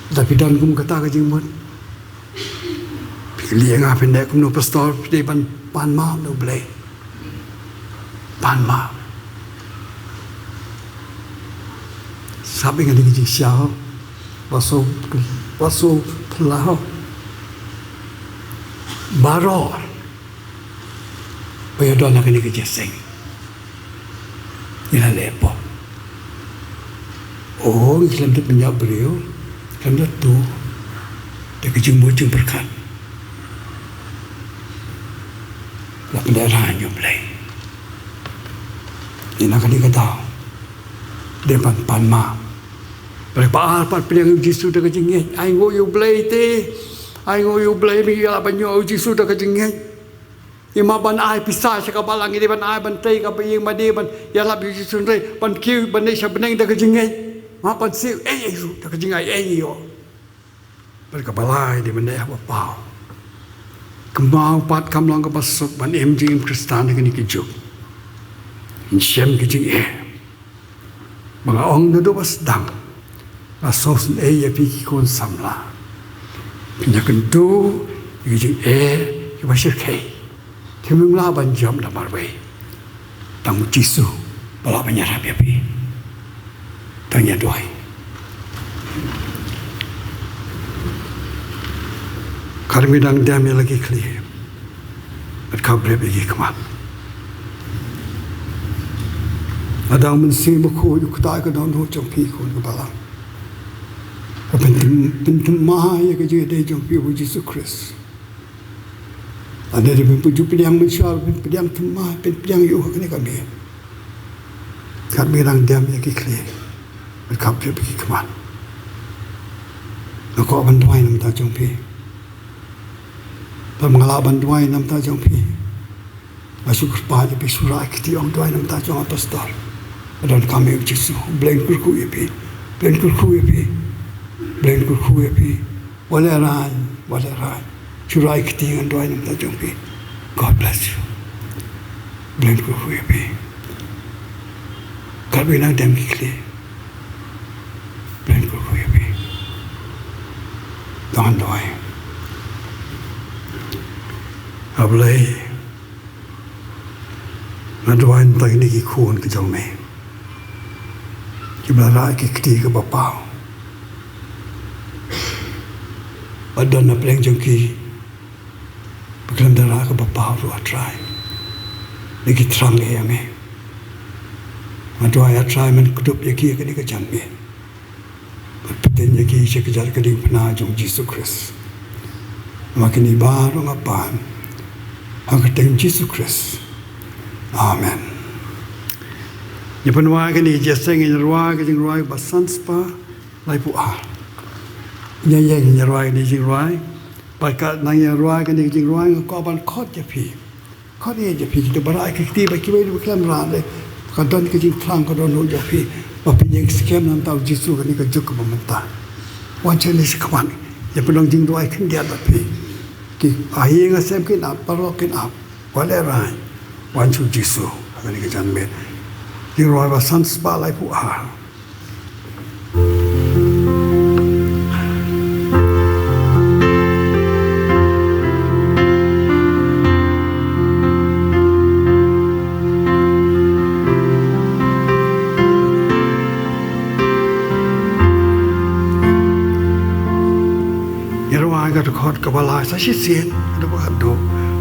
Lada phi don kum kata ka jingmut, phi kylli ïa nga, phin leh kumno pastor? Phi dei ban pan map na u Blei. Pan map. Sngap ïa kane ka jingshisha. Wat sngew, wat sngew phylla. Baroh ba ïa don ha kane ka jingïaseng, ngi la leh pop. O, ngi khlem da pynïap briew, khlem da tuh, da ka jingmut jingpyrkhat. La pynrah ïa u Blei. Ïa na kane ka daw, dei ban pan map. Bad ba ar pat, pdiang ïa u Jisu da ka jingngeit. Ainguh ïa u Blei te. Ainguh ïa u Blei, me ïa ban ïoh ïa u Jisu da ka jingngeit. Ïa ma ban ai pisa sha ka balang, ïa dei ban ai ban tei ka ba ïing, ma dei ban ïalap ïa u Jisu, hynrei ban kiew ban leit sha bneng da ka jingngeit. Ma ban siew ei ei ruh da ka jingai ei ei ïoh. Bad kaba lai, dei ban leh haba paw. Kynmaw pat, kam long kaba suk ban im jingim Khristan ha kane ka juk. Ngin shem ka jingeh. Ba nga ong naduh ba sdang, nga sngewsynei ïa phi ki khun samla. Phin ïakynduh ïa ki jingeh kiba shyrkhei. Phim lah ban jop da marwei. Tang u Jisu ba lah ban ïarap ïa phi. To ngin ïa duwai. Katba ngi dang dem ïa la ki khlieh bad khapbrip ïa ki khmat, Lada u Mynsiem Bakhuid u ktah ïa ka dohnud jong phi, khun ka balang, ka pynthymmai ïa ka jingïadei jong phi bad u Jisu Khrist. Lada dei phin ju pdiang mynshuwa, phin pdiang thymmai, phin pdiang ïa u ha kane ka miet. Katba ngi dang dem ïa ki khlieh bad khapbrip ïa ki khmat, nga kwah ban duwai na ka bynta jong phi. Bad ma nga lah ban duwai na ka bynta jong phi, nga shu kyrpad ïa phi, shu rah ïa ki kti, ong, duwai na ka bynta jong nga, pastor. Ba donkam ïa u Jisu. Blei un kyrkhu ïa phi. Blei un kyrkhu ïa phi. Blei un kyrkhu ïa phi. Wat lehraiñ, wat lehraiñ. Shu rah ïa ki kti, ngan duwai na ka bynta jong phi. God bless you. Blei un kyrkhu ïa phi. Katba ngi dang dem ïa ki khlieh, Blei un kyrkhu ïa phi. To ngin duwai. A Blei, nga duwai na ka bynta kine ki khun ki jong me, kiba la rah ïa ki kti kiba paw. Bad don na pdeng jong ki ba khlem da rah kaba paw ruh, a Trai. Ngi thrang ïa me. Nga duwai, a Trai, men kdup ïa ki ha kane ka janmiet. Bad pyntip ïa ki sha ka jait ka diengphna jong u Jisu Khrist. Namar kine baroh nga pan ha ka kyrteng u Jisu Khrist. Amen. Ngi pynwai kane ka jingïaseng, ngi rwai ka jingrwai ba san spah laiphew ar. Ngi ïeng ngi rwai kane ka jingrwai. Bad ka nang ïa rwai kane ka jingrwai, nga kwah ban khot ïa phi. Khot ïa phi kiba rah ïa ki kti, bad kiwei kiba khlem rah leh, ka don ka jingthrang ka dohnud jong phi ba phin ïeng skhem na ka bynta u Jisu ha kane ka juk kaba mynta. Wan sha ïing sha khmat, ïa pynlong jingduwai khyndiat bad phi. Ki ha ïing ha sem kin ap, paralok kin ap. Wat lehraiñ, wan sha u Jisu ha kane ka janmiet. Jingrwai ba san spah laiphew ar. Ngi rwai ka dkhot kaba lai sa shisien haduh ba khatduh.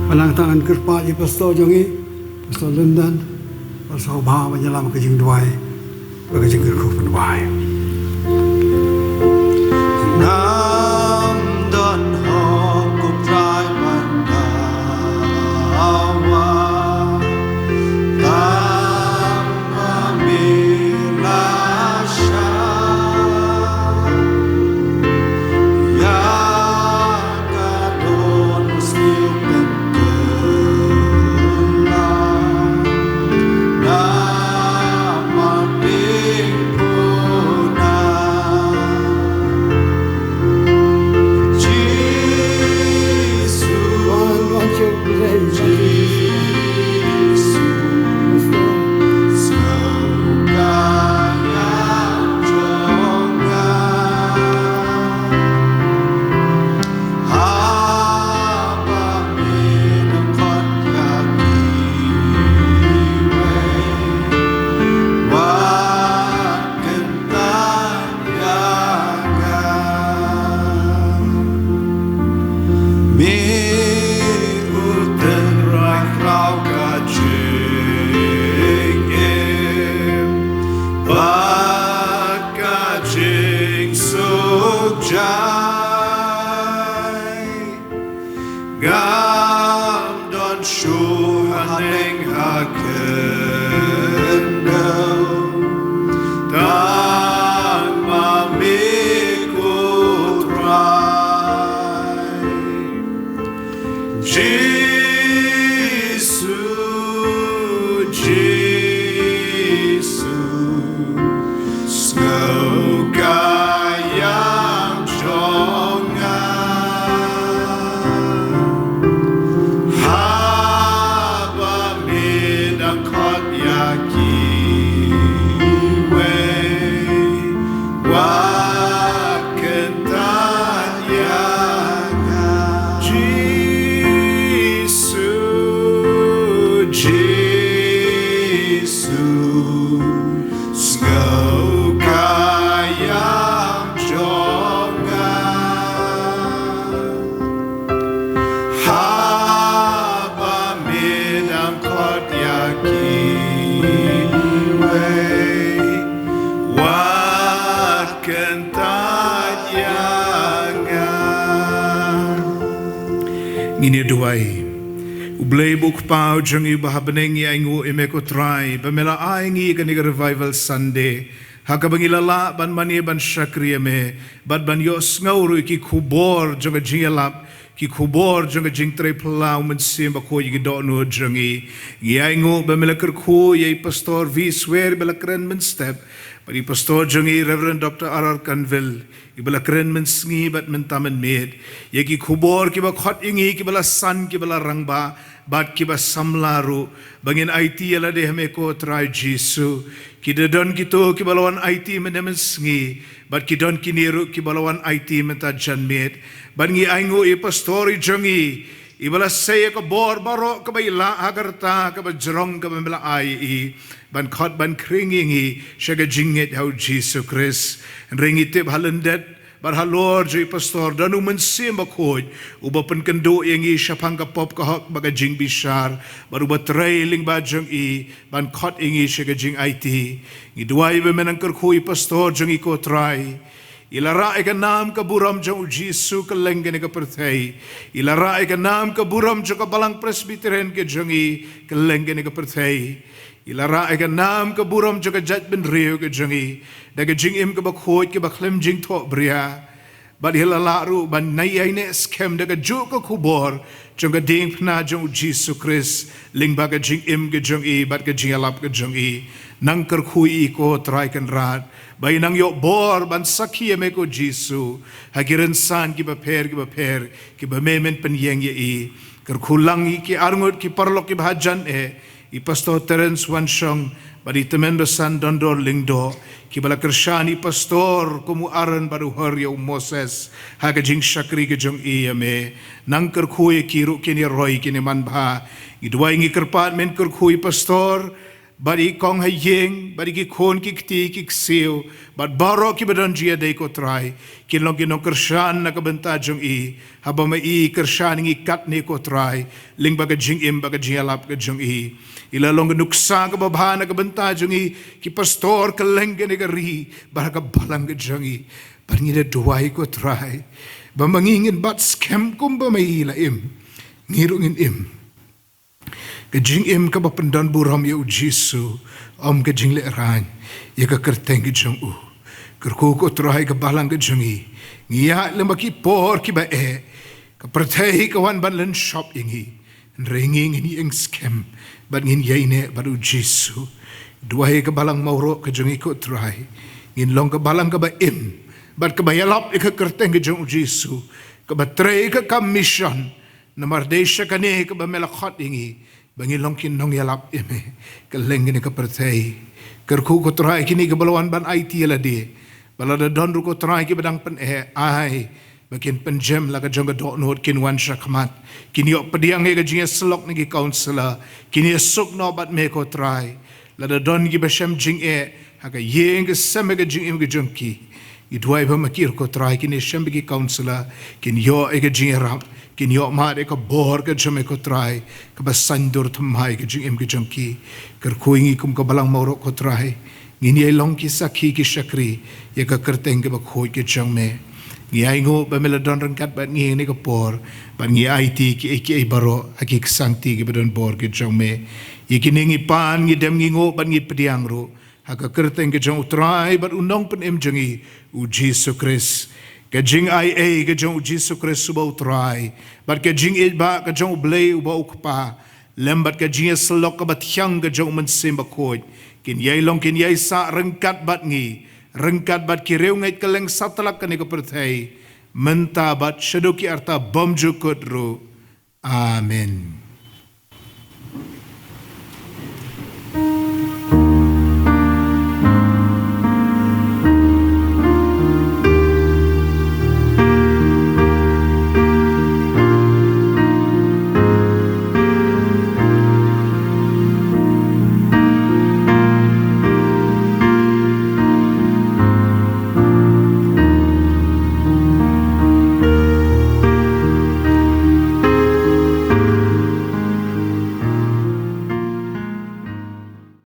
Ngan nang tang ngan kyrpad ïa i pastor jong ngi, Pastor Lyndon, ba sngewbha ban ïalam ka jingduwai bad ka jingkyrkhu pynduwai. Ngam don hok, ko Trai, ban dawa, tangba me la shah. Ïa ka dohnud sniew pynkylla, namar pynpuna. Jisu, Jisu, sngewbha ïa jong nga. Haba me dang khot ïa kiwei, wat kyntait ïa nga. Me u tynrai khraw ka jingim bad ka jingsuk jai. Ngam don shuh haneng ha khyndew, tangba me, ko Trai. Jisu, Jisu, sngewbha ïa jong nga. Haba me dang khot ïa kiwei, wat kyntait ïa nga. Jisu, Jisu, sngewbha ïa jong nga. Haba me dang khot ïa kiwei, wat kyntait ïa nga. Ngin ïa duwai. U Blei bad u Kpa jong ngi uba ha bneng, ngi ainguh ïa me ko Trai ba me la ai ïa ngi kane ka Revival Sunday ha kaba ngi la lah ban mane ban shakri ïa me bad ban ïohsngew ruh ïa ki khubor jong ka jingïalap, ki khubor jong ka jingtrei phylla u Mynsiem Bakhuid ïa ki dohnud jong ngi. Ngi ainguh ba me la kyrkhu ïa i Pastor V. Swer ba la kren mynstep, bad i Pastor jong ngi Reverend Doctor R. R. Kanvil, iba la kren mynsngi bad mynta mynmiet ïa ki khubor kiba khot ïa ngi, kiba la san, kiba la rangbah bad kiba samla ruh, ba ngin aiti ïa lade ha me ko Trai Jisu. Ki da don kito kiba la wan aiti mynne mynsngi, bad ki don kine ruh kiba la wan aiti mynta janmiet. Bad ngi ainguh ïa i Pastor i jong ngi, iba la sei ïa ka bor baroh kaba i lah ha ka rta kaba jrong kaba me la ai ïa i, ban khot ban khring ïa ngi sha ka jingngeit ha u Jisu Khrist. Hynrei ngi tip ha lyndet bad halor jong i Pastor don u Mynsiem Bakhuid uba pynkynduh ïa ngi shaphang ka pop ka hok bad ka jingbishar, bad uba trei lyngba jong i ban khot ïa ngi sha ka jingaiti. Ngi duwai ba men nang kyrkhu ïa i Pastor jong ngi ko Trai. I la rah ïa ka nam ka burom jong u Jisu kylleng kane ka pyrthei. I la rah ïa ka nam ka burom jong ka Balang Presbyterian ka jong ngi kylleng kane ka pyrthei. I la rah ïa ka nam ka burom jong ka jaitbynriew ka jong ngi da ka jingim kaba khuid kaba khlem jingthohbria. Bad i la lah ruh ban ïaineh skhem da kajuh ka khubor jong ka diengphna jong u Jisu Khrist lyngba ka jingim ka jong i bad ka jingïalap ka jong i. Nang kyrkhu ïa i ko Trai Kynrad ba i nang ïoh bor ban sakhi ïa me ko Jisu ha ki rynsan kiba pher kiba pher kiba me men pynïeng ïa i. Kyrkhu lang ïa ki arngut ki paralok kiba hajan eh, i Pastor Terence Wanshong bad i Tymmen Basan Dondor Lyngdoh, kiba la kyrshan ïa i Pastor kum u Aaron bad u Hur ïa u Moses ha ka jingshakri ka jong i ïa me. Nang kyrkhu ïa ki ruh, kin ïa roi, kin ïa manbha. Ngi duwai, ngi kyrpad men kyrkhu ïa i Pastor bad i kong ha ïing bad ïa ki khun ki kti ki ksiew bad baroh kiba don jingïadei ko Trai, kin long ki nongkyrshan na ka bynta jong i, haba ma i kyrshan ïa ngi katne ko Trai lyngba ka jingim bad ka jingïalap ka jong i. I la long ka nuksa kaba bha na ka bynta jong i, ki pastor kylleng kane ka ri bad ha ka balang ka jong i. Bad ngi da duwai ko Trai, ba ma ngi ngin bat skhem kumba ma i la im, ngi ruh ngin im ka jingim kaba pyndonburom ïa u Jisu, ym ka jinglehrain ïa ka kyrteng ka jong u. Kyrkhu ko Trai ka balang ka jong ngi, ngi ïaid lem bad ki por kiba eh, ka pyrthei ka wan ban lynshop ïa ngi. Hynrei ngi ngin ïeng skhem bad ngin ïaineh bad u Jisu. Duwai ka balang Mawroh ka jong ngi ko Trai, ngin long ka balang kaba im bad kaba ïalap ïa ka kyrteng ka jong u Jisu, kaba trei ka kam mission. Namar dei sha kane kaba me la khot ïa ngi, ba ngin long ki nongïalap ïa me kylleng kane ka pyrthei. Kyrkhu ko Trai kine kiba la wan ban aiti ïa lade, ba lada don ruh ko Trai kiba dang pyneh, ai ba kin pynjem la ka jong ka dohnud, kin wan shakhmat, kin ïoh pdiang ïa ka jingïasyllok na ki counsellor, kin ïasuk noh bad me ko Trai. Lada don kiba shem jingeh ha ka ïing ka sem, ha ka jingim ka jong ki, ngi duwai ba ma ki ruh ko Trai kin ïashem bad ki counsellor, kin ïoh ïa ka jingïarap, kin ïoh mad ïa ka bor ka jong me ko Trai, kaba saiñdur thymmai ïa ka jingim ka jong ki. Kyrkhu ïa ngi kum ka balang Mawroh ko Trai, ngin ïai long ki sakhi ki shakri ïa ka kyrteng kaba khuid ka jong me. Ngi ainguh ba me la don ryngkat bad ngi ha kane ka por, bad ngi aiti kiei kiei baroh ha ki ksangti kiba don bor ka jong me. Ïa kine ngi pan, ngi dem, ngi nguh bad ngi pdiang ruh ha ka kyrteng ka jong u Trai bad u Nongpynim jong ngi, u Jisu Khrist. Ka jingaiei ka jong u Jisu Khrist uba u Trai, bad ka jingïeit ba ka jong u Blei uba u Kpa, lem bad ka jingïasyllok kaba thiang ka jong u Mynsiem Bakhuid, kin ïai long, kin ïai sah ryngkat bad ngi, ryngkat bad ki riewngeit kylleng satlak kane ka pyrthei, mynta bad shaduh ki arta bymjukut ruh. Amen.